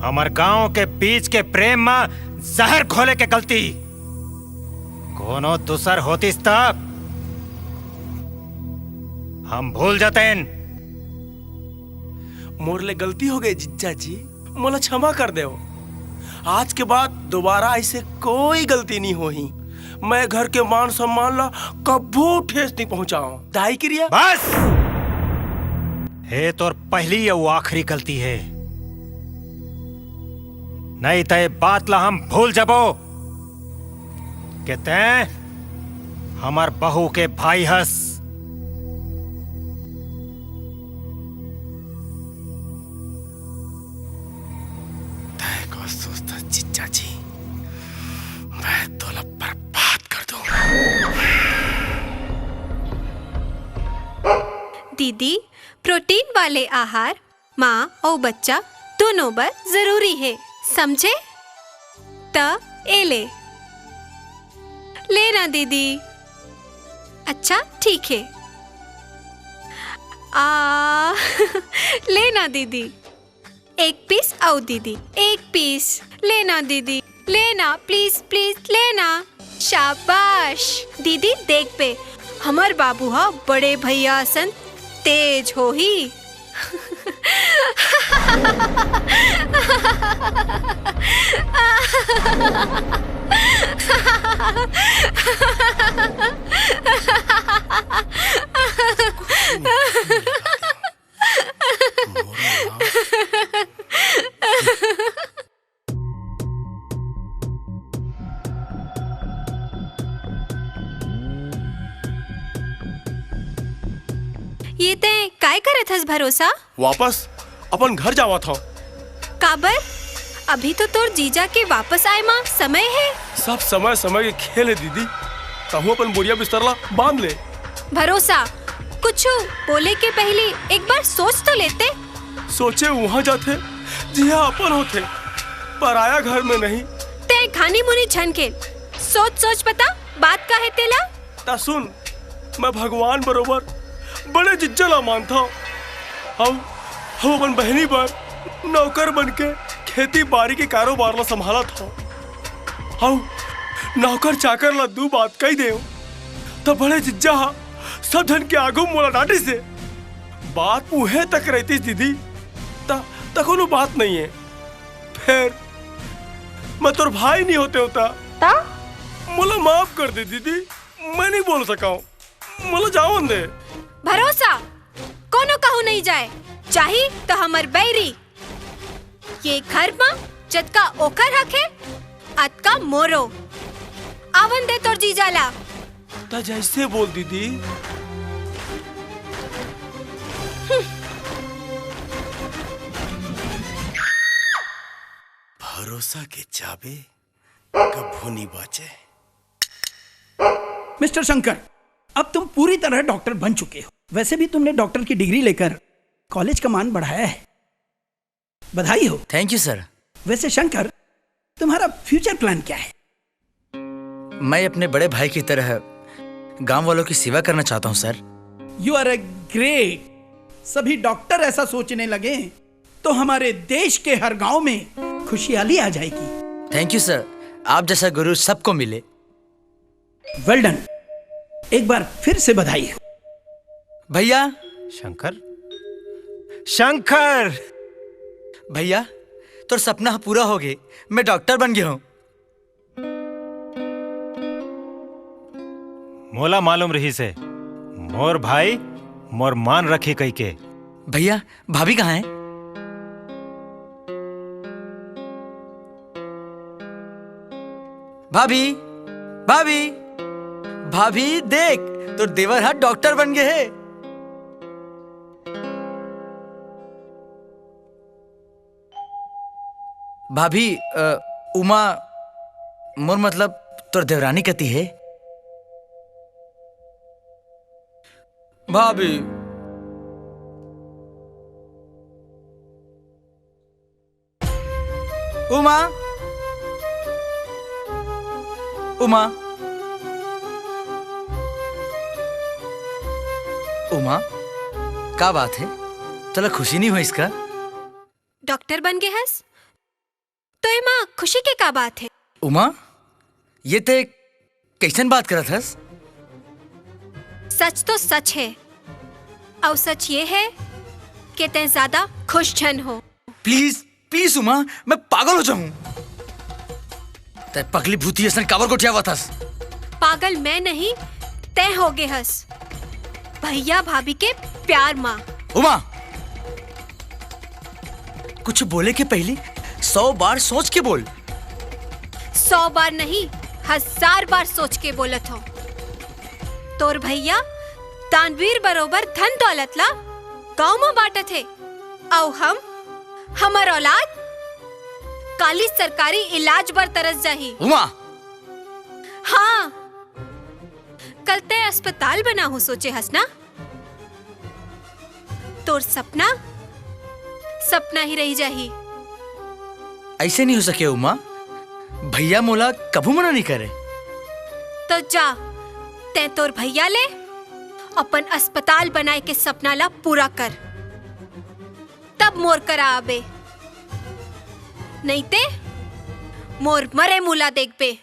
हमर गांव के बीच के प्रेम मा जहर घोले के गलती। कोनो दूसर होतिस तब हम भूल जातेन। मोर ले गलती होगे जीजा जी, मोला क्षमा कर देव। आज के बाद दोबारा ऐसे कोई गलती नहीं होही। मैं घर के मान सम्मान ला कभू ठेस नहीं पहुंचाव। दाई किरिया। बस! हे तोर पहली अउ आखिरी गलती हे। नहीं त ए बात ला हम भूल जबो के तैं हमर बहू के भाई हस। तैं का सोचथस जीजा जी, मैं तोला बर्बाद कर दूं। दीदी, प्रोटीन वाले आहार माँ अउ बच्चा दोनों बर जरूरी हे, समझे? त ए ले, ले ना दीदी। अच्छा, ठीक हे। आ, ले ना दीदी। एक पीस अउ दीदी, एक पीस। ले ना दीदी, ले ना, please, please, ले ना। शाबाश। दीदी, देखबे, हमर बाबू ह बड़े भैया असन तेज होही। ये तैं काय करत हस भरोसा? वापस अपन घर जावत हंव। काबर? अभी तो तोर जीजा के वापस आए मा समय हे। सब समय समय के खेल हे दीदी, तहूँ अपन बोरिया बिस्तर ला बांध ले। भरोसा, कुछु बोले के पहली एक बार सोच तो लेते। सोचे उहाँ जाथे, जिहाँ अपन होथे, पराया घर में नहीं। तैं खानी मुनी झन खेल, सोच सोच बता, बात का हे तेला? त सुन, मैं भगवान बरोबर बड़े जिज्जा ला मानथंव। हम, हम अपन बहिनी बर नौकर बन के खेती बारी के कारोबार ला संभालत हव। हव, नौकर चाकर ला दू बात कही देव, त बड़े जिज्जा हा सब झन के आगू मोला डांटिस हे। बात उहे तक रहतीस दीदी, त, त कोनो बात नहीं है। फेर मैं तोर भाई नहीं होते होता। त? मोला माफ कर दे दीदी, मैं नहीं बोल सका हूँ, मोला जावन दे। भरोसा कोनो कहू नहीं जाए, चाही त हमर बैरी। ये घर म जतका ओकर हक हे, अतका मोरो। आवन दे तोर जीजा ला। त जैसे बोल दीदी। भरोसा के चाबी कभू नहीं बाचे। मिस्टर शंकर, अब तुम पूरी तरह डॉक्टर बन चुके हो। वैसे भी तुमने डॉक्टर की डिग्री लेकर कॉलेज का मान बढ़ाया है। बधाई हो। Thank you sir. वैसे शंकर, तुम्हारा फ्यूचर प्लान क्या है? मैं अपने बड़े भाई की तरह गांव वालों की सेवा करना चाहता हूं sir. You are a great. सभी डॉक्टर ऐसा सोचने लगे तो हमारे देश के हर गांव में खुशहाली आ जाएगी। थैंक यू सर, आप जैसा गुरु सबको मिले। Well done. एक बार फिर से बधाई हो। भैया। शंकर, शंकर। भैया, तोर सपना पूरा हो गे, मैं डॉक्टर बन गया हूँ। मोला मालूम रहिस हे, मोर भाई मोर मान रखी कहिके। भैया, भाभी कहाँ है? भाभी, भाभी, भाभी, देख, तोर देवर हा डॉक्टर बन गए हे। भाभी, अ, उमा, मोर मतलब तोर देवरानी कती हे। भाभी। उमा, उमा, उमा, का बात हे? तोला खुशी नहीं होइस का? डॉक्टर बन गे हस, तो एमा खुशी के का बात हे? उमा, ये ते कैसन बात करत हस? सच तो सच हे, अउ सच ये हे के तैं ज्यादा खुश झन हो। प्लीज, प्लीज उमा, मैं पागल हो जाऊं। तैं पगली भूती असन काबर गोठियावत हस? पागल मैं नहीं, तैं हो गे हस भैया भाभी के प्यार मा। उमा, कुछ बोले के पहले सौ बार सोच के बोल। सौ बार नहीं, हजार बार सोच के बोलत हो। तोर भैया दानवीर बरोबर धन दौलत ला गांव म बांटत हे, अउ हम, हमर औलाद काली सरकारी इलाज बर तरस जाही। उमा! हाँ, कल तैं अस्पताल बनाहूं सोचे हस ना? तोर सपना सपना ही रही जाही। ऐसे नहीं हो सके उमा, भैया मोला कभू मना नहीं करे। तो जा, तैं तोर भैया ले अपन अस्पताल बनाए के सपना ला पूरा कर, तब मोर करा आबे, नहीं ते मोर मरे मुला देखबे।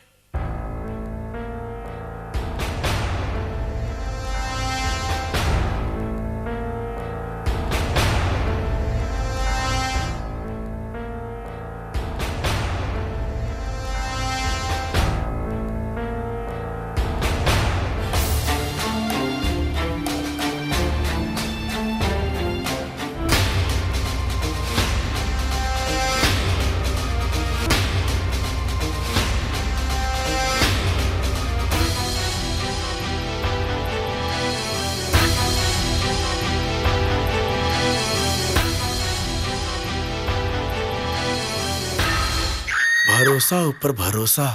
भरोसा ऊपर भरोसा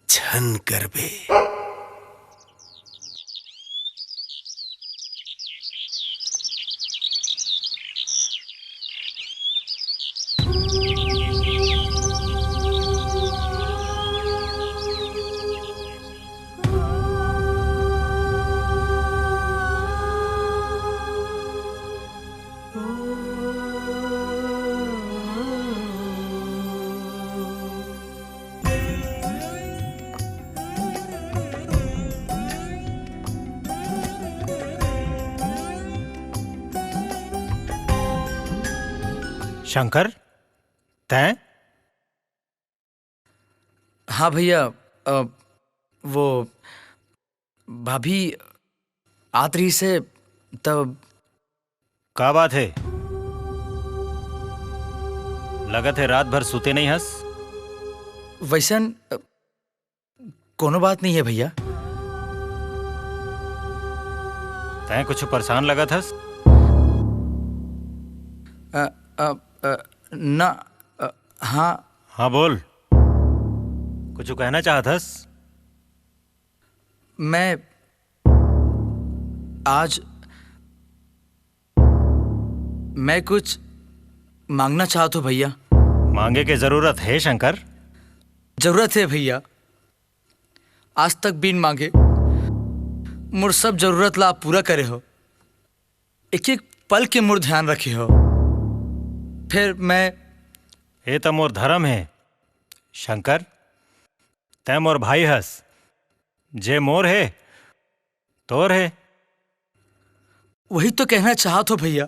झन करबे। शंकर, तैं? हाँ भैया, अ, वो भाभी आत रहिस हे, तब का बात हे? लगत हे रात भर सुते नइ हस? वइसन, अ, कोनो बात नइ हे भैया। तैं कुछु परेशान लगत हस? अ, अ, अ, ना, अ, हाँ। हाँ, बोल। कुछु कहना चाहत हस? मैं आज, मैं कुछ मांगना चाहत हूँ भैया। मांगे के जरूरत हे शंकर? जरूरत हे भैया। आज तक बिन मांगे मोर सब जरूरत ला आप पूरा करे हो। एक एक पल के मोर ध्यान रखे हो। फिर मैं ए त मोर धर्म हे शंकर, तैं मोर भाई हस। जे मोर हे, तोर हे। वही तो कहना चाहत हो भैया।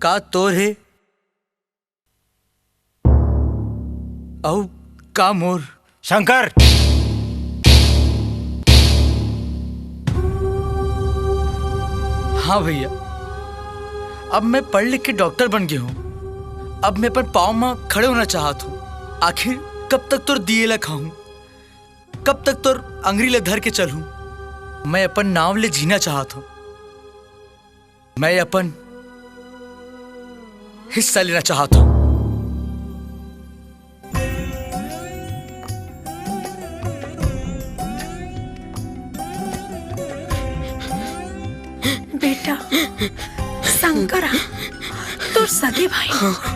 का तोर हे? अउ का मोर? शंकर! हाँ भैया, अब मैं पढ़ लिख के डॉक्टर बन गे हूँ। अब मैं अपन पाँव म खड़े होना चाहत हूँ। आखिर कब तक तोर दिए ला खाहूँ? कब तक तोर अंगरी ला धर के चलहूँ? मैं अपन नाव ले जीना चाहत हूँ। मैं अपन हिस्सा लेना चाहत हूँ। बेटा, शंकर ह तोर सगे भाई। हाँ, हाँ।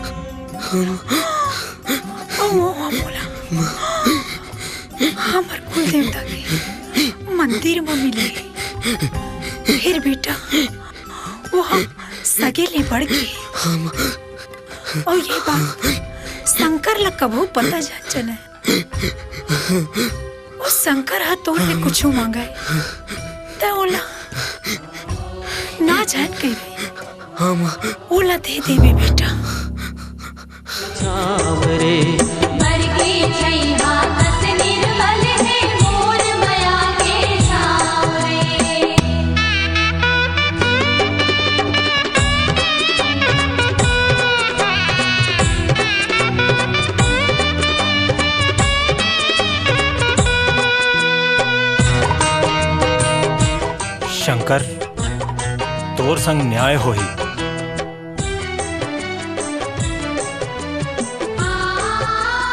ओ, ओ, ओ, बोला। हमर कुल देवता के मंदिर म मिले। फिर बेटा, वो हम सगे ले बढ़ के। हम अउ ये बात शंकर ला कभू पता झन चले। वो शंकर ह तोर ले कुछु मांगे, त ओला ना झन कहिबे। हम ओला दे देबे बेटा। छाँव रे। बर के छैहा कस निर्मल हे, मोर मया के छाँव रे। शंकर, तोर संग न्याय होही।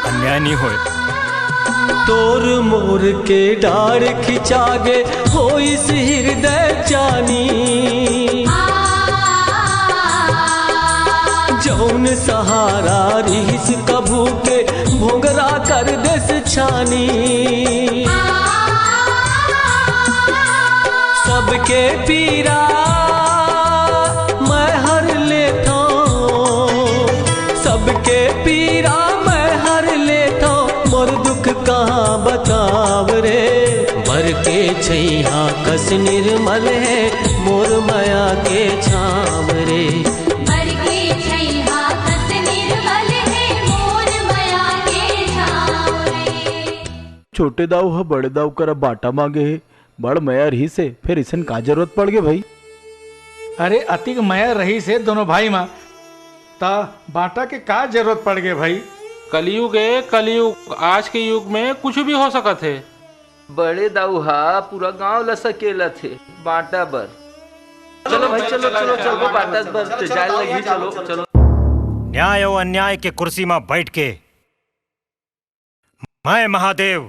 अन्याय नइ होय। तोर मोर के डार खिंचागे होइस हृदय जानी। जौन सहारा रिहिस कभू के भोंगरा कर देस छानी। सबके पीरा मैं हर लेथौं, सबके पीरा मैं हर लेथौं, मोर दुख कहाँ बताव रे। बर के छैहा कस निर्मल हे, मोर मया के छाँव रे। बर के छैहा कस निर्मल हे, मोर मया के छाँव रे। छोटे दाऊ ह बड़े दाऊ करा बाँटा मांगे हे, बड़ मया रहिस हे, फेर अइसन का जरूरत पड़ गे भई? अरे, अतिक मया रहिस हे दोनों भाई म, त बाँटा के का जरूरत पड़ गे भई? कलयुग ए, कलयुग। आज के युग में कुछ भी हो सकत हे। बड़े दाऊ ह पूरा गांव ल सकेलत हे बाँटा बर। चलो भाई, चलो, चलो, चलो, बाँटा बर त जाए लगही, चलो, चलो। न्याय अउ अन्याय के कुर्सी म बइठ के मैं महादेव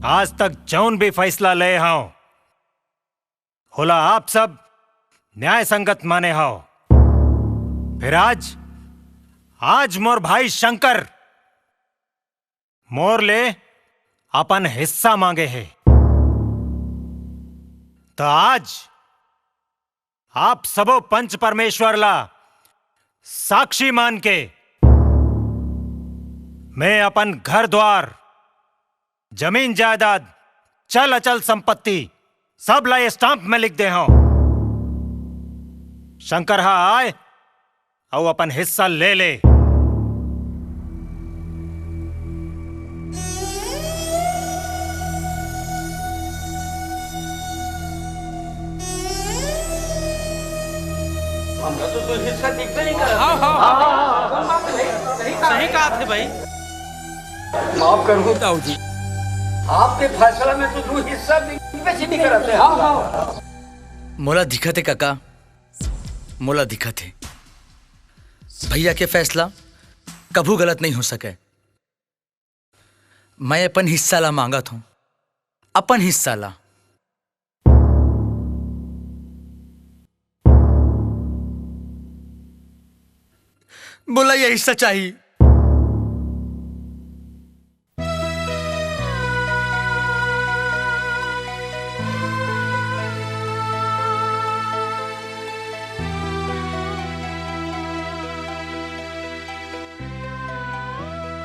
आज तक जौन भी फैसला ले हंव, ओला आप सब न्याय संगत माने हव। फेर आज, आज मोर भाई शंकर मोर ले अपन हिस्सा मांगे हे, त आज आप सबो पंच परमेश्वर ला साक्षी मान के मैं अपन घर द्वार, जमीन जायदाद, चल अचल संपत्ति सब ला स्टाम्प में लिख दे हंव। शंकर हा आय अउ अपन हिस्सा ले ले। हमरा तो कोई हिस्सा दिखबे नहीं करत। हाँ, हाँ, हाँ, हाँ, हाँ। सही कहा थे भाई। माफ करहू ताऊ जी। आपके फैसला में तो दू हिस्सा दिखबे से नहीं करत हे। हाँ, हाँ। मोला दिखत हे काका, मोला दिखत हे, भैया के फैसला कभू गलत नहीं हो सके। मैं अपन हिस्सा ला मांगत हूँ, अपन हिस्सा ला। मोला ये हिस्सा चाही।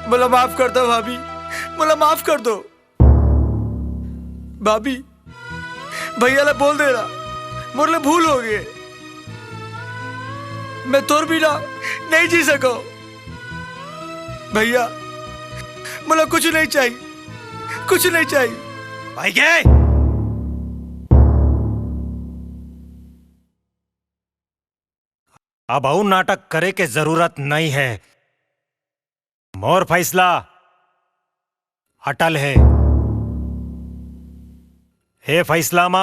मोला माफ कर दो भाभी, मोला माफ कर दो। भाभी, भैया ला बोल दे रहा, मोर ले भूल हो गए। मैं तोर बिना नहीं जी सको। भैया, मोला कुछ नहीं चाहिए, कुछ नहीं चाहिए। भाई के? अब अउ नाटक करे के जरूरत नहीं है। मोर फैसला अटल हे। हे फैसला म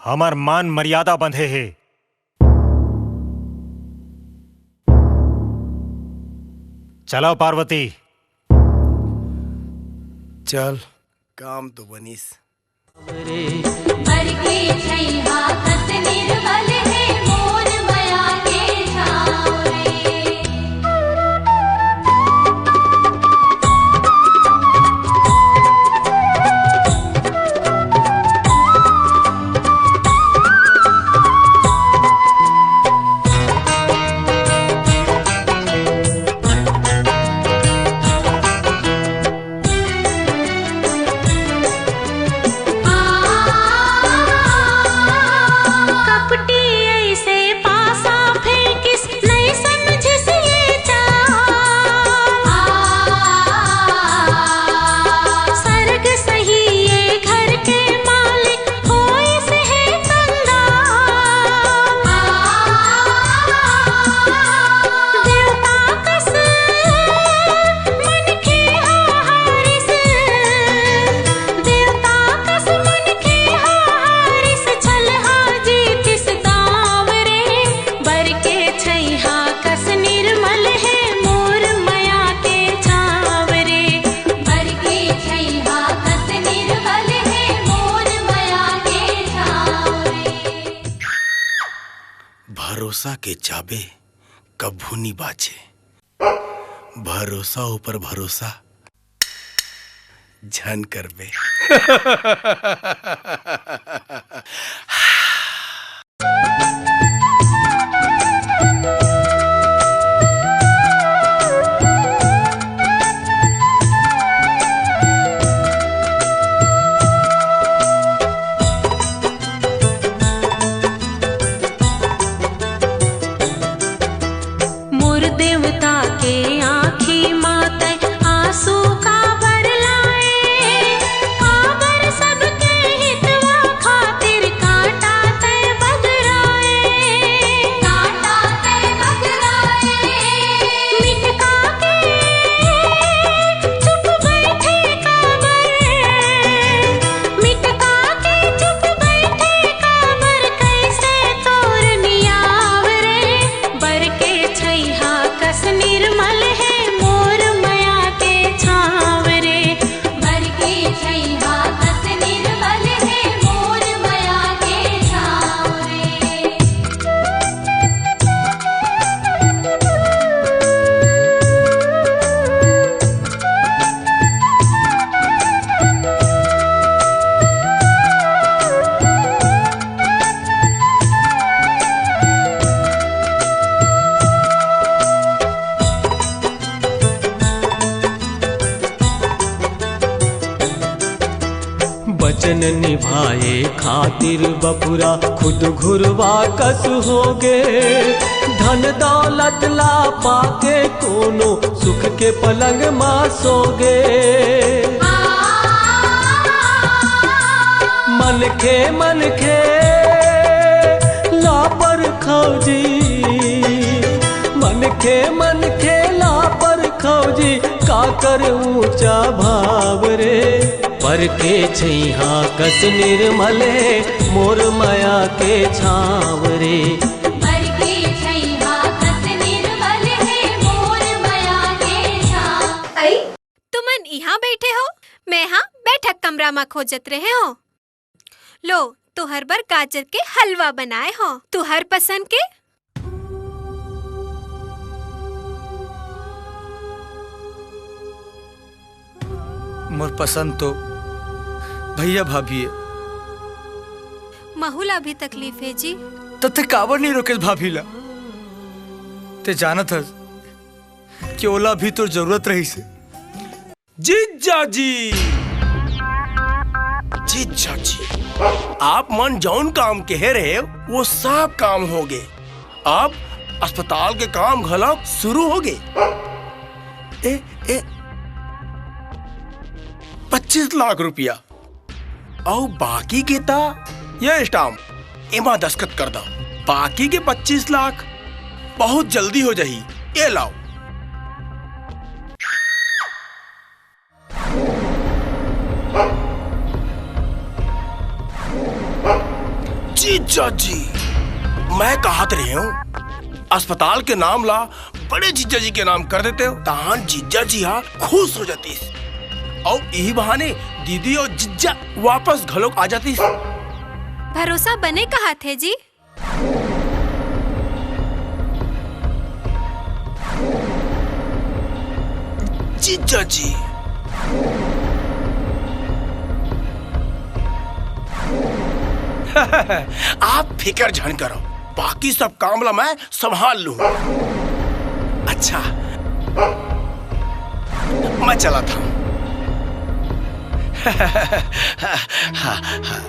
हमर मान मर्यादा बंधे हे। चलो पार्वती। चल, काम तो बनिस। बर के छैहा कस निर्मल हे मोर मया के छाँव रे। कपटी ऐसे पासा फेंकिस, नइ समझिस ये चाल। सरग सही ये घर के मालिक, होइस हे कंगाल। देवता कस मनखे हा हारिस, देवता कस मनखे हा हारिस, छलहा जीतिस दाव रे। बर के छैहा कस निर्मल हे मोर मया के छाँव रे। बर के छैहा कस निर्मल हे मोर मया के छाँव रे। भरोसा के जाबे कभू नी बाचे। भरोसा ऊपर भरोसा झन करबे। मोर देवता के आँखी म तैं आँसू काबर लाए? काबर सबके हितवा खातिर निभाए खातिर बपुरा खुद घुरवा कस होगे। धन दौलत ला पाके कोनो सुख के पलंग मा सोगे। मनखे मनखे ला परखव जी, मनखे मनखे ला परखव जी, काकर ऊंचा भाव रे। पर के छैहा कस निर्मल हे मोर मया के छांव रे। पर के छैहा कस निर्मल हे मोर मया के छांव। अई, तुमन इहां बइठे हो, मैं हां बैठक कमरा म खोजत रहे हों। लो, तुहर बर गाजर के हलवा बनाए हों, तुहर पसंद के। मोर पसंद तो भैया भाभी हे। महू ला भी तकलीफ हे जी। त तें काबर नइ रोकेस भाभी ला? तें जानत हस कि ओला भी तोर जरूरत रहिस हे। जीजा जी, जीजा जी, आप मन जौन काम कहे रहे, वो सब काम होगे। अब अस्पताल के काम घलो शुरू होगे। ए, ए, पच्चीस लाख रुपया। अउ बाकी के ता ये स्टाम्प, एमा दस्तखत कर दव। बाकी के पच्चीस लाख बहुत जल्दी हो जाही। ये लाव। जीजा जी, मैं कहत रहे हों, अस्पताल के नाम ला बड़े जीजा जी के नाम कर देतेव, तहान जीजा जी हा खुश हो जातिस। अउ इही बहाने दीदी अउ जीजा वापस घलोक आ जातिस। भरोसा बने कहत हे जी। जीजा जी। आप फिकर झन करो, बाकी सब काम ला मैं संभाल लूं। अच्छा, मैं चलत हंव। हाँ, हाँ।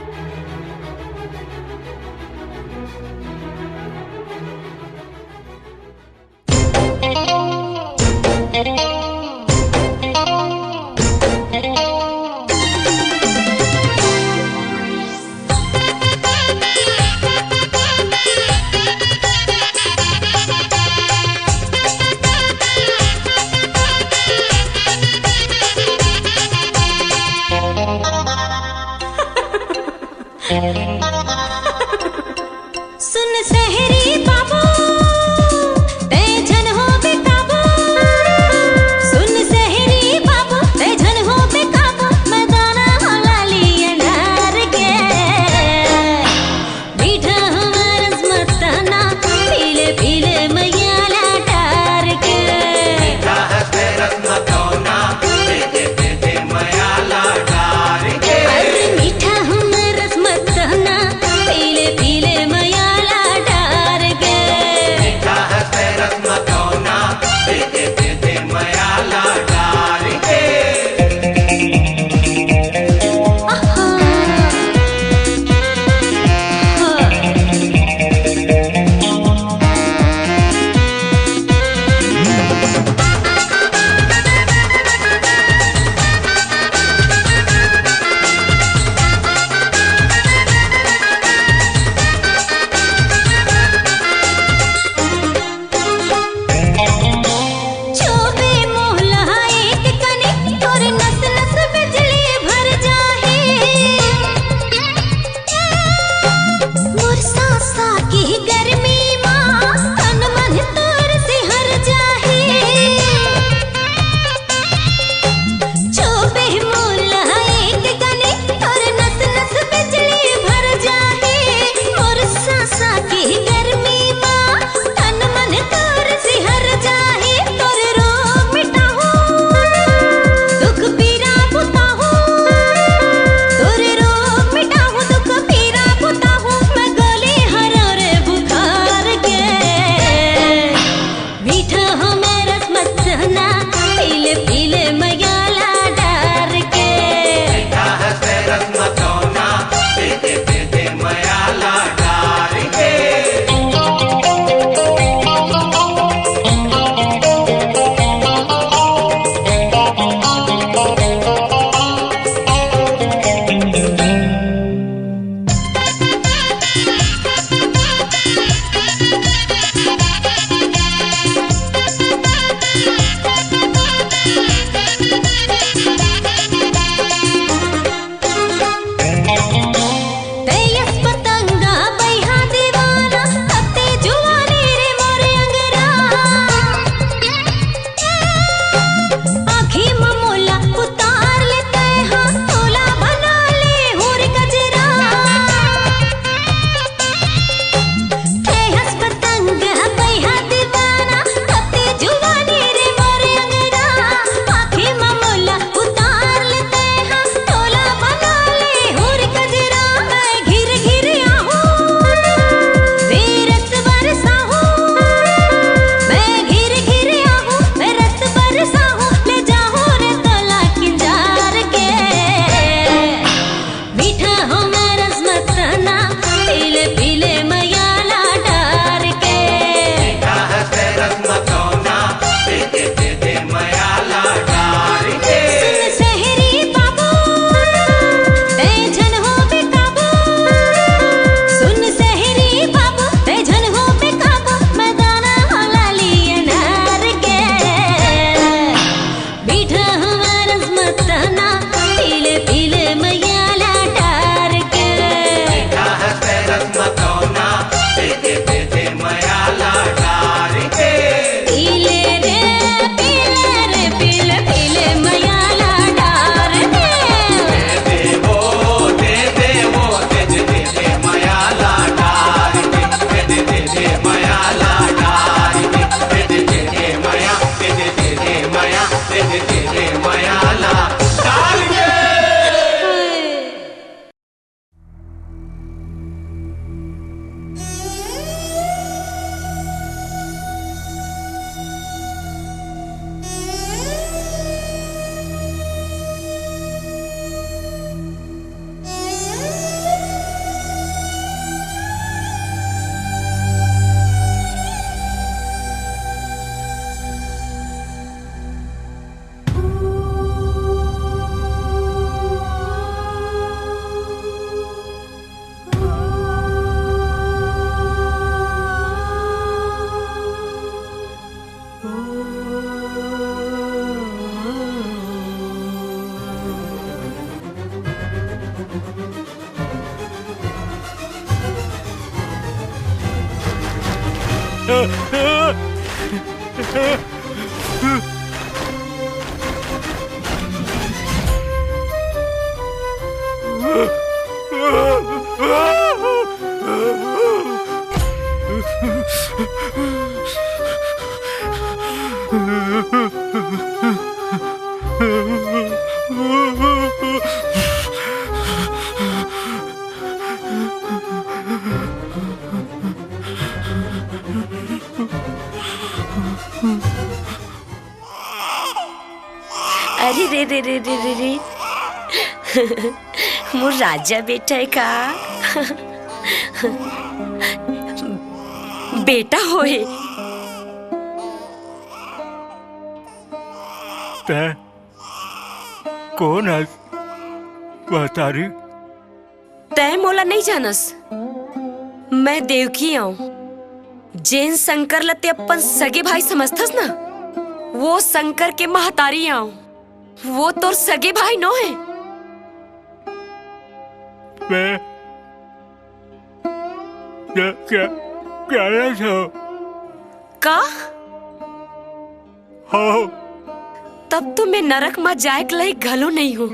अरे रे रे रे रे रे रे। मोर राजा बेटा हे का? बेटा होए। तैं कोन हस, महतारी? तैं मोला नइ जानस। मैं देवकी आंव। जेन शंकर ल तैं अपन सगे भाई समझथस ना, वो शंकर के महतारी आंव। वो तोर सगे भाई नो हे। मैं क्या, क्या, क्या ना था? का? हाँ। तब तो मैं नरक म जाए के लायक घलो नइ हंव।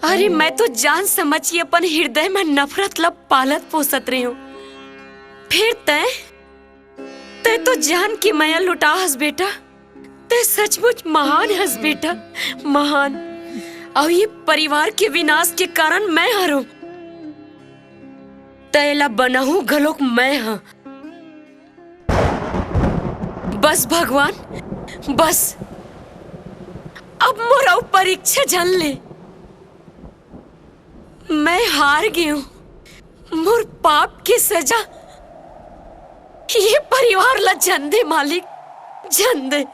अरे, मैं तो जान समझ के अपन हिरदय म नफरत ल पालत पोसत रेहेंव। फेर तैं, तैं तो जान के मया लुटा हस बेटा। तैं सचमुच महान हस बेटा, महान। अउ ये परिवार के विनाश के कारण मैं हरंव। तैं एला बनाहूं घलोक मैं हंव। बस भगवान, बस। अब मोर अउ परीक्षा झन ले। मैं हार गेंव। मोर पाप के सजा ये परिवार ला झन दे मालिक, झन दे।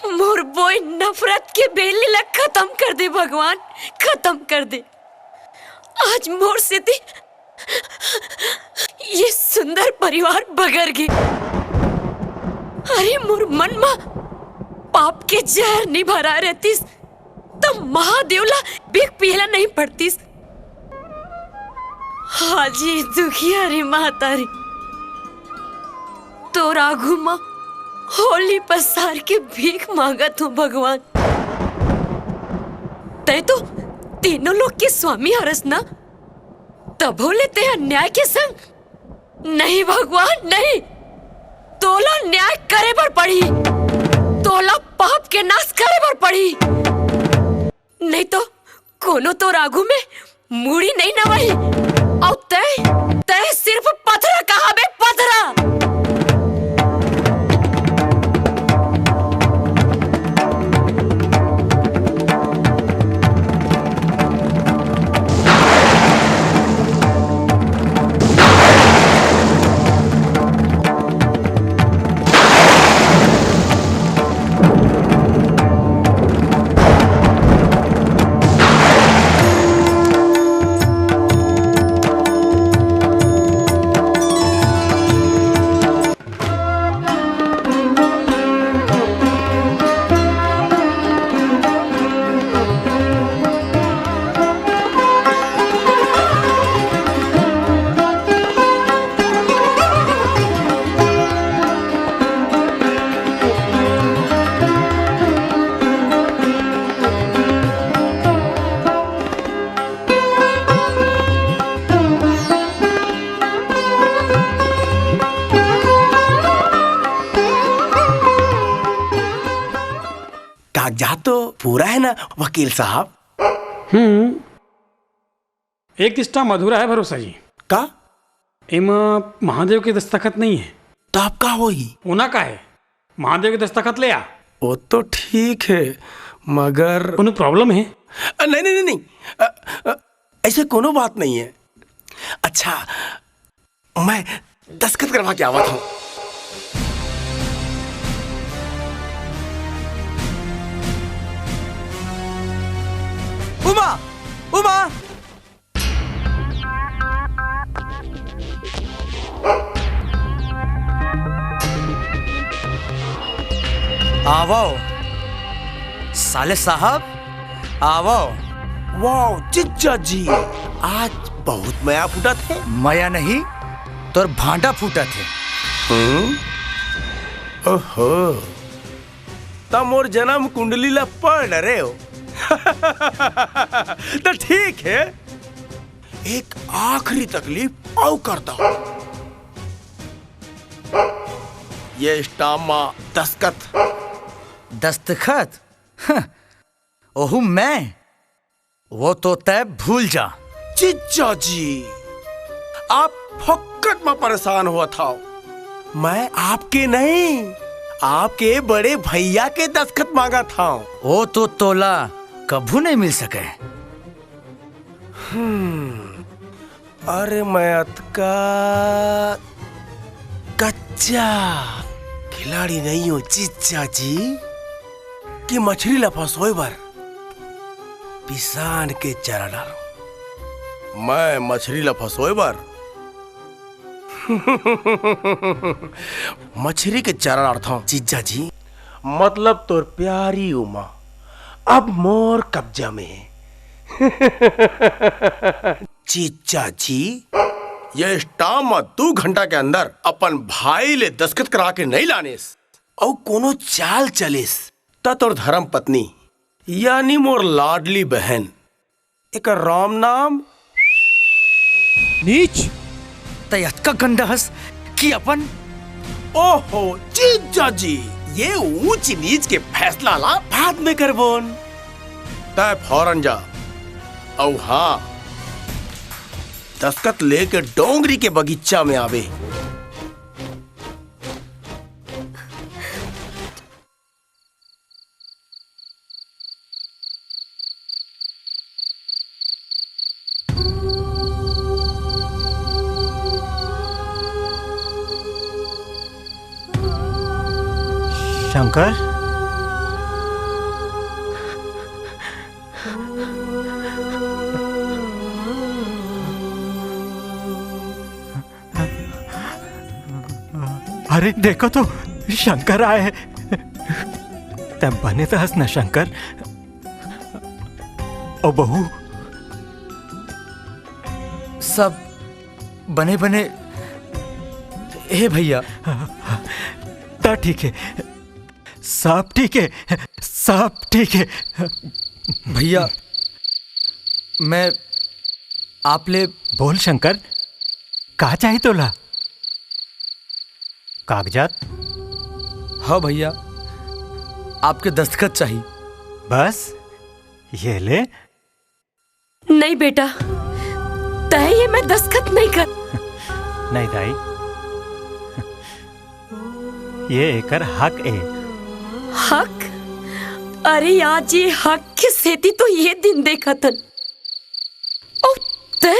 मोर बोए नफरत के बेली ला खतम कर दे भगवान, खतम कर दे। आज मोर सेती ये सुंदर परिवार बगर गे। अरे, मोर मन म पाप के जहर नइ भराए रहतिस, त महादेव ला भीख पिए ला नइ पड़तिस। आज ये दुखिया रे महतारी, तोर आघू म होली पसार के भीख मांगत हंव भगवान। तैं तो तीनों लोक के स्वामी हरस ना, तभो ले तैं अन्याय के संग। नहीं भगवान, नहीं। तोला न्याय करे बर पड़ही। तोला पाप के नाश करे बर पड़ही। नहीं तो कोनो तोर आघू में मुड़ी नइ नवाही। अउ तैं, तैं सिर्फ पथरा कहाबे, पथरा। कागजात तो पूरा है ना वकील साहब? हम्म, एक stamp अधूरा है भरोसा जी। का? एमा महादेव के दस्तखत नहीं है। तो अब का होही? ओना का है, महादेव के दस्तखत ले आ। वो तो ठीक है, मगर कोनो problem है? अ, नहीं, नहीं, नहीं, नहीं। अ, अ, ऐसे कोनो बात नहीं है। अच्छा, मैं दस्तखत करवा के आवत हूँ। उमा, उमा, आवो, साले साहब, आवो। वाह, जीजा जी, आज बहुत मया फूटत हे। मया नहीं, तोर भांडा फूटत हे। हम्म? ओहो, त मोर जन्म कुंडली ला पढ़ डरे हो। त ठीक है, एक आखिरी तकलीफ अउ कर दो। ये stamp मा दस्तखत। दस्तखत? हं, ओहू मैं? वो तो तै भूल जा। जीजा जी, आप फोकट मा परेशान होवत हव। मैं आपके नहीं, आपके बड़े भैया के दस्तखत मांगत हव। वो तो तोला कभू नहीं मिल सके। हम्म, अरे, मैं अतका कच्चा खिलाड़ी नहीं हूँ, जीजा जी, कि मछली ला फंसोए बर पिसान के चारा डालूं। मैं मछली ला फंसोए बर मछली के चारा डालथंव, जीजा जी। मतलब तोर प्यारी उमा अब मोर कब्जा में हे। जीजा जी, ये stamp म दू घंटा के अंदर अपन भाई ले दस्तखत करा के नहीं लानेस, अउ कोनो चाल चलेस, त तोर धर्म पत्नी, यानी मोर लाडली बहन, एकर राम नाम। नीच, तै अतका गंदा हस कि अपन ओहो, जीजा जी, ये ऊंच नीच के फैसला ला बाद में करबोन। तै फौरन जा। अउ हाँ, दस्तखत लेके डोंगरी के बगीचा में आवे। शंकर? अरे, देखो तो, शंकर आए हे। तै बने त हस ना, शंकर? ओ बहू। सब बने बने हे भैया। त ठीक हे, सब ठीक हे, सब ठीक हे। भैया, मैं आप ले बोल शंकर, का चाही तोला? कागजात? हाँ भैया, आपके दस्तखत चाही। बस, ये ले। नहीं बेटा, तै ये में दस्तखत नहीं कर। नहीं दाई, ये एकर हक ए। हक? अरे आज ये हक के सेती तो ये दिन देखत हन। अउ तै,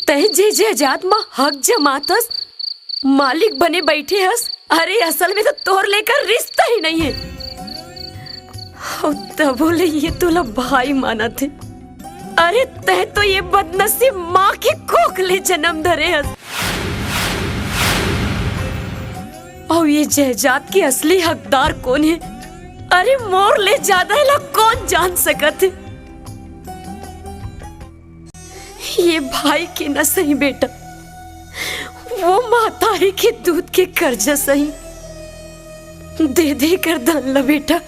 तै जे जायदाद म हक जमात हस, मालिक बने बइठे हस, अरे असल में तो तोर ले एकर रिश्ता ही नहीं हे। अउ तभो ले ये तोला भाई मानत हे। अरे तै तो ये बदनसीब माँ के कोख ले जनम धरे हस। अउ ये जायदाद के असली हकदार कोन हे? अरे मोर ले जादा एला कोन जान सकत हे? ये भाई के ना सही बेटा, वो महतारी के दूध के कर्जा सही। दे दे एकर धन ला बेटा,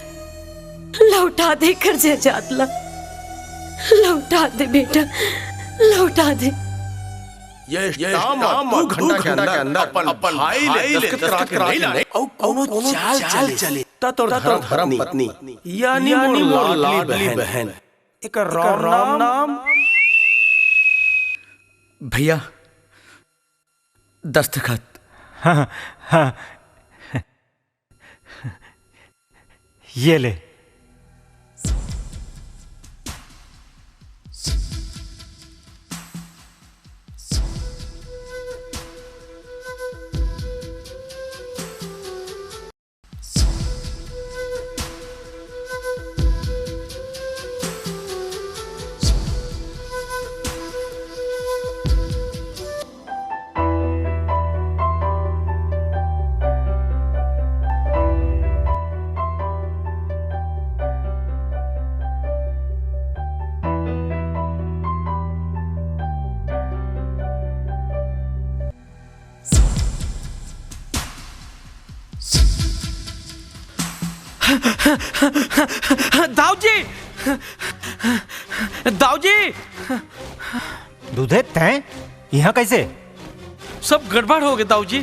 लौटा दे एकर जायदाद ला, लौटा दे बेटा, लौटा दे। ये ये stamp दू घंटा के अंदर अपन भाई ले दस्तखत करा के नहीं लाने। अउ कोनो चाल चले। त तोर धर्म पत्नी, यानी मोर लाडली बहन। एकर राम नाम। भैया, दस्तखत। हाँ, हाँ। ये ले। दाऊजी, दाऊजी। दूधे, तैं इहाँ कैसे? सब गड़बड़ हो गे दाऊजी।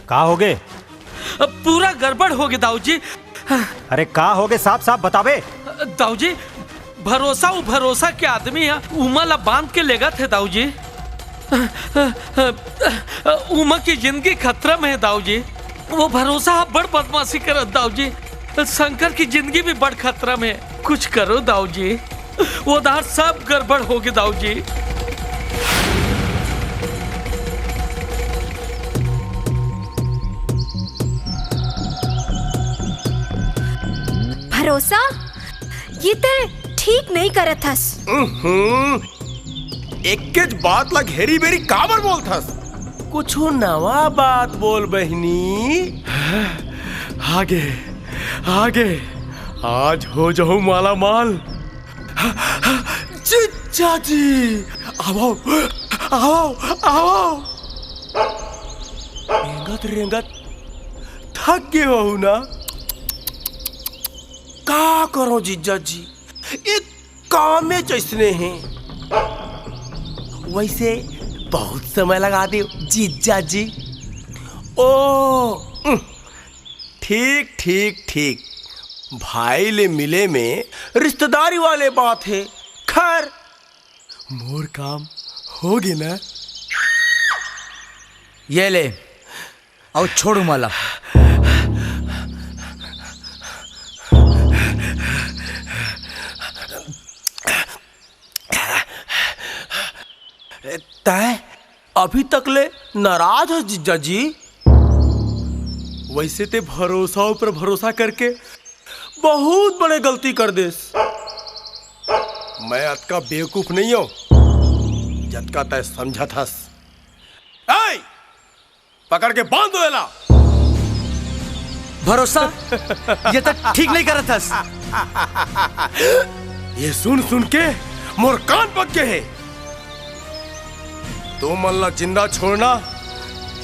का हो गे? पूरा गड़बड़ हो गे दाऊजी। अरे का हो गे, साफ साफ बताबे। दाऊजी, भरोसा, वो भरोसा के आदमी हे, उमा ला बांध के लेगत हे दाऊजी। उमा की जिंदगी खतरा में हे दाऊजी। वो भरोसा ह बड़ बदमाशी करत दाऊजी। शंकर की जिंदगी भी बड़ खतरा में हे। कुछ करो दाऊजी, वो दार सब गड़बड़ हो गे दाऊजी। भरोसा, ये तैं ठीक नहीं करत हस। उहुं, एकेच बात ला घेरी बेरी काबर बोलथस? कुछु नवा बात बोल बहिनी। आगे, आगे, आज हो जाऊं माला माल। जीजा जी, आवो, आवो, आवो। रेंगत रेंगत थक गे होहू ना। का करो जीजा जी, एक कामे जैसने हे। वैसे बहुत समय लगा दे जीजा जी। ओ, उम, ठीक, ठीक, ठीक। भाई ले मिले में रिश्तेदारी वाले बात हे। खैर, मोर काम हो गे ना। ये ले, अउ छोड़ उमा ला। तैं अभी तक ले नाराज हस जीजा जी? वैसे ते भरोसा ऊपर भरोसा करके बहुत बड़े गलती कर देस। मैं अतका बेवकूफ नहीं हूं, जतका तैं समझत हस। ए! पकड़ के बांध दो एला। भरोसा, ये तक ठीक नहीं करत हस। ये सुन सुन के मोर कान पक गे हे। तुमन ला जिंदा छोड़ना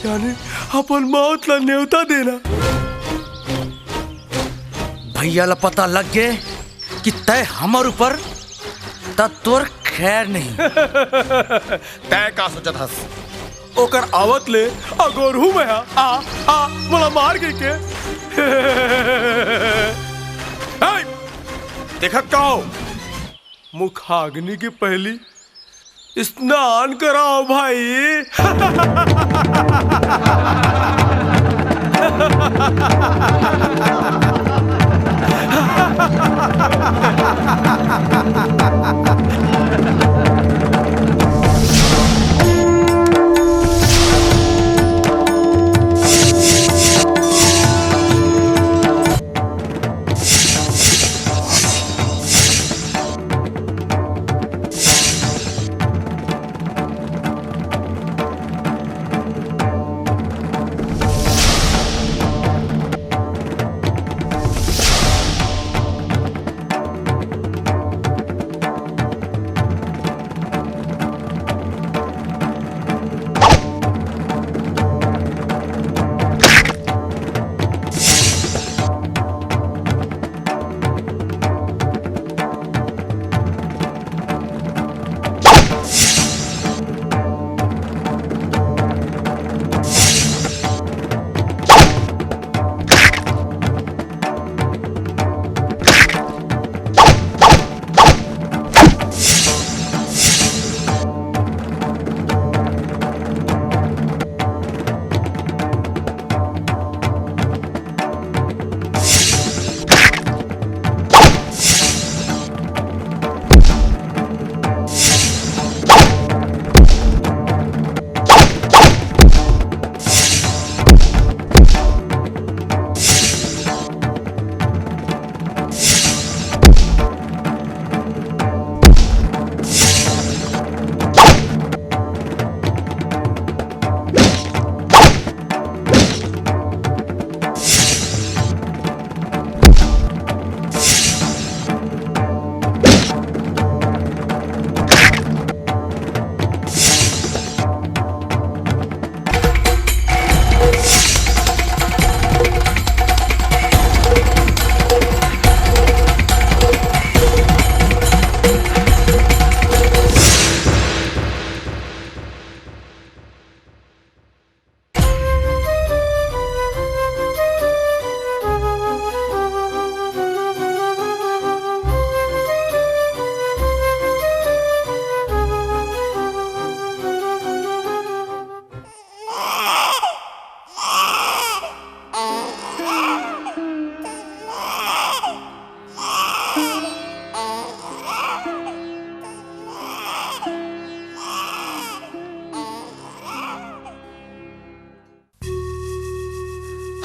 यानी अपन मौत ला नेवता देना। भैया ला पता लग गे कि तैं हमर ऊपर, त तोर खैर नहीं। तैं का सोचत हस? ओकर आवत ले अगोरहूं मैं हा। आ, आ, मोला मार गे के। ए, देखत का हो? मुखाग्नि के पहली स्नान कराओ भाई।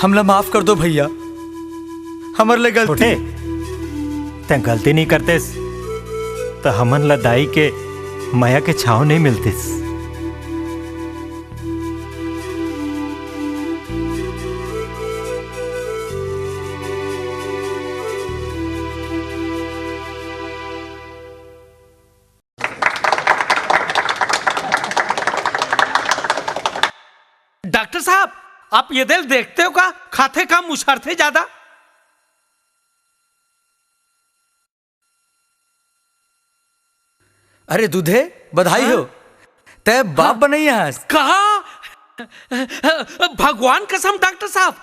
हमला माफ कर दो भैया, हमर ले गलती। छोटे, तैं गलती नहीं करतेस, त हमन ला दाई के मया के छांव नहीं मिलतिस। डॉक्टर साहब, आप ये दिल देखते हो का? खाथे कम, उछारथे ज्यादा। अरे दूधे, बधाई हाँ? हो, तै बाप हाँ? बनई हस। कहा? भगवान कसम डॉक्टर साहब।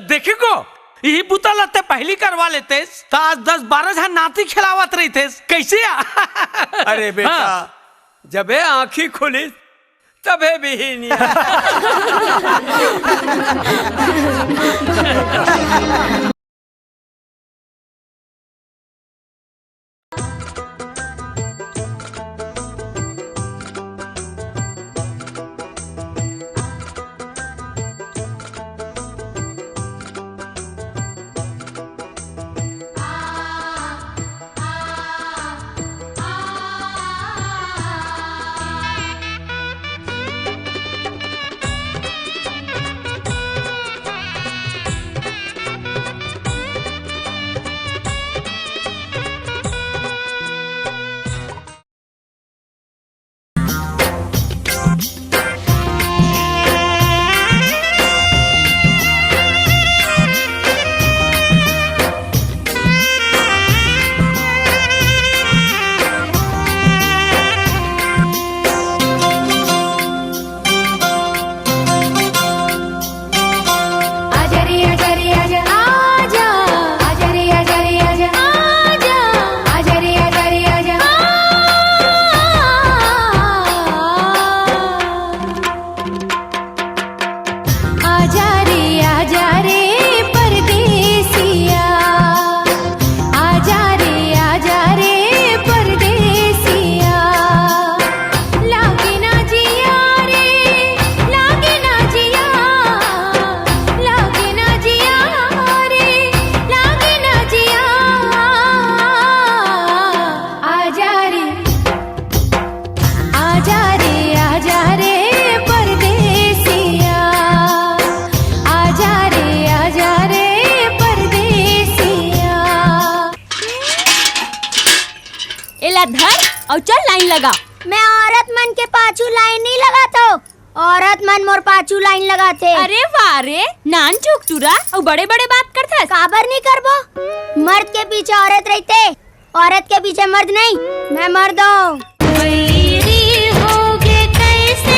देखे को, यही बुता लत्ते पहली करवा लेते, त आज दस बारह झन नाती खिलावत रहिते। कैसे आ? अरे बेटा, हाँ। जबे आंखी खुली, तबे बिहिनिया। आजा रे, आजा रे परदेसिया, आजा रे, आजा रे परदेसिया। लागे ना जिया रे, लागे ना जिया, लागे ना जिया रे, लागे ना जिया। आजा रे, आजा रे, आजा रे परदेसिया, आजा रे, आजा रे परदेसिया। एला धर अउ चल लाइन लगा। मैं औरत मन के पाछू लाइन नहीं लगात हव, औरत मन मोर पाछू लाइन लगाथे। अरे वाह रे, नानचुक टूरा अउ बड़े-बड़े बात करथस। काबर नहीं करबो? मर्द के पीछे औरत रहिथे, औरत के पीछे मर्द नहीं, मैं मर्द हूँ। वैरी होगे कैसे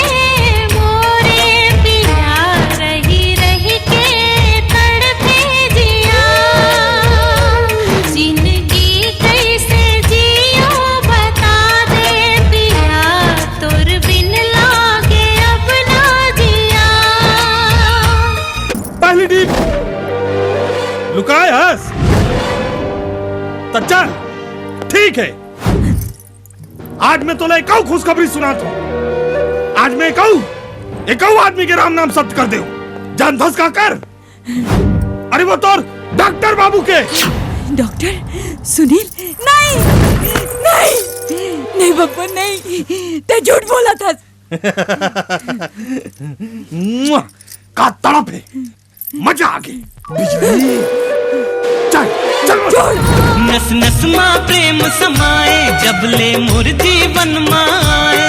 मोरे पिया, रही रही के तड़पे जिया। जिंदगी कैसे जियो बता दे पिया, तोर बिन लागे अब ना जिया। पहली डीप लुकाए हस। त चल, ठीक है, आज मैं तोला एकऊ खुशखबरी सुनात हूँ। आज मैं एकऊ, एकऊ आदमी के राम नाम सत्य कर देव। जानथस का कर? अरे वो तोर डॉक्टर बाबू के। डॉक्टर सुनील? नहीं, नहीं, नहीं बप्पा, नहीं, तैं झूठ बोलत हस। मुआ, का तड़प है, मजा आ गई। बिजली। चल, चल, चल। नस नस मा प्रेम समाए, जब ले मोर जीवन मा आए।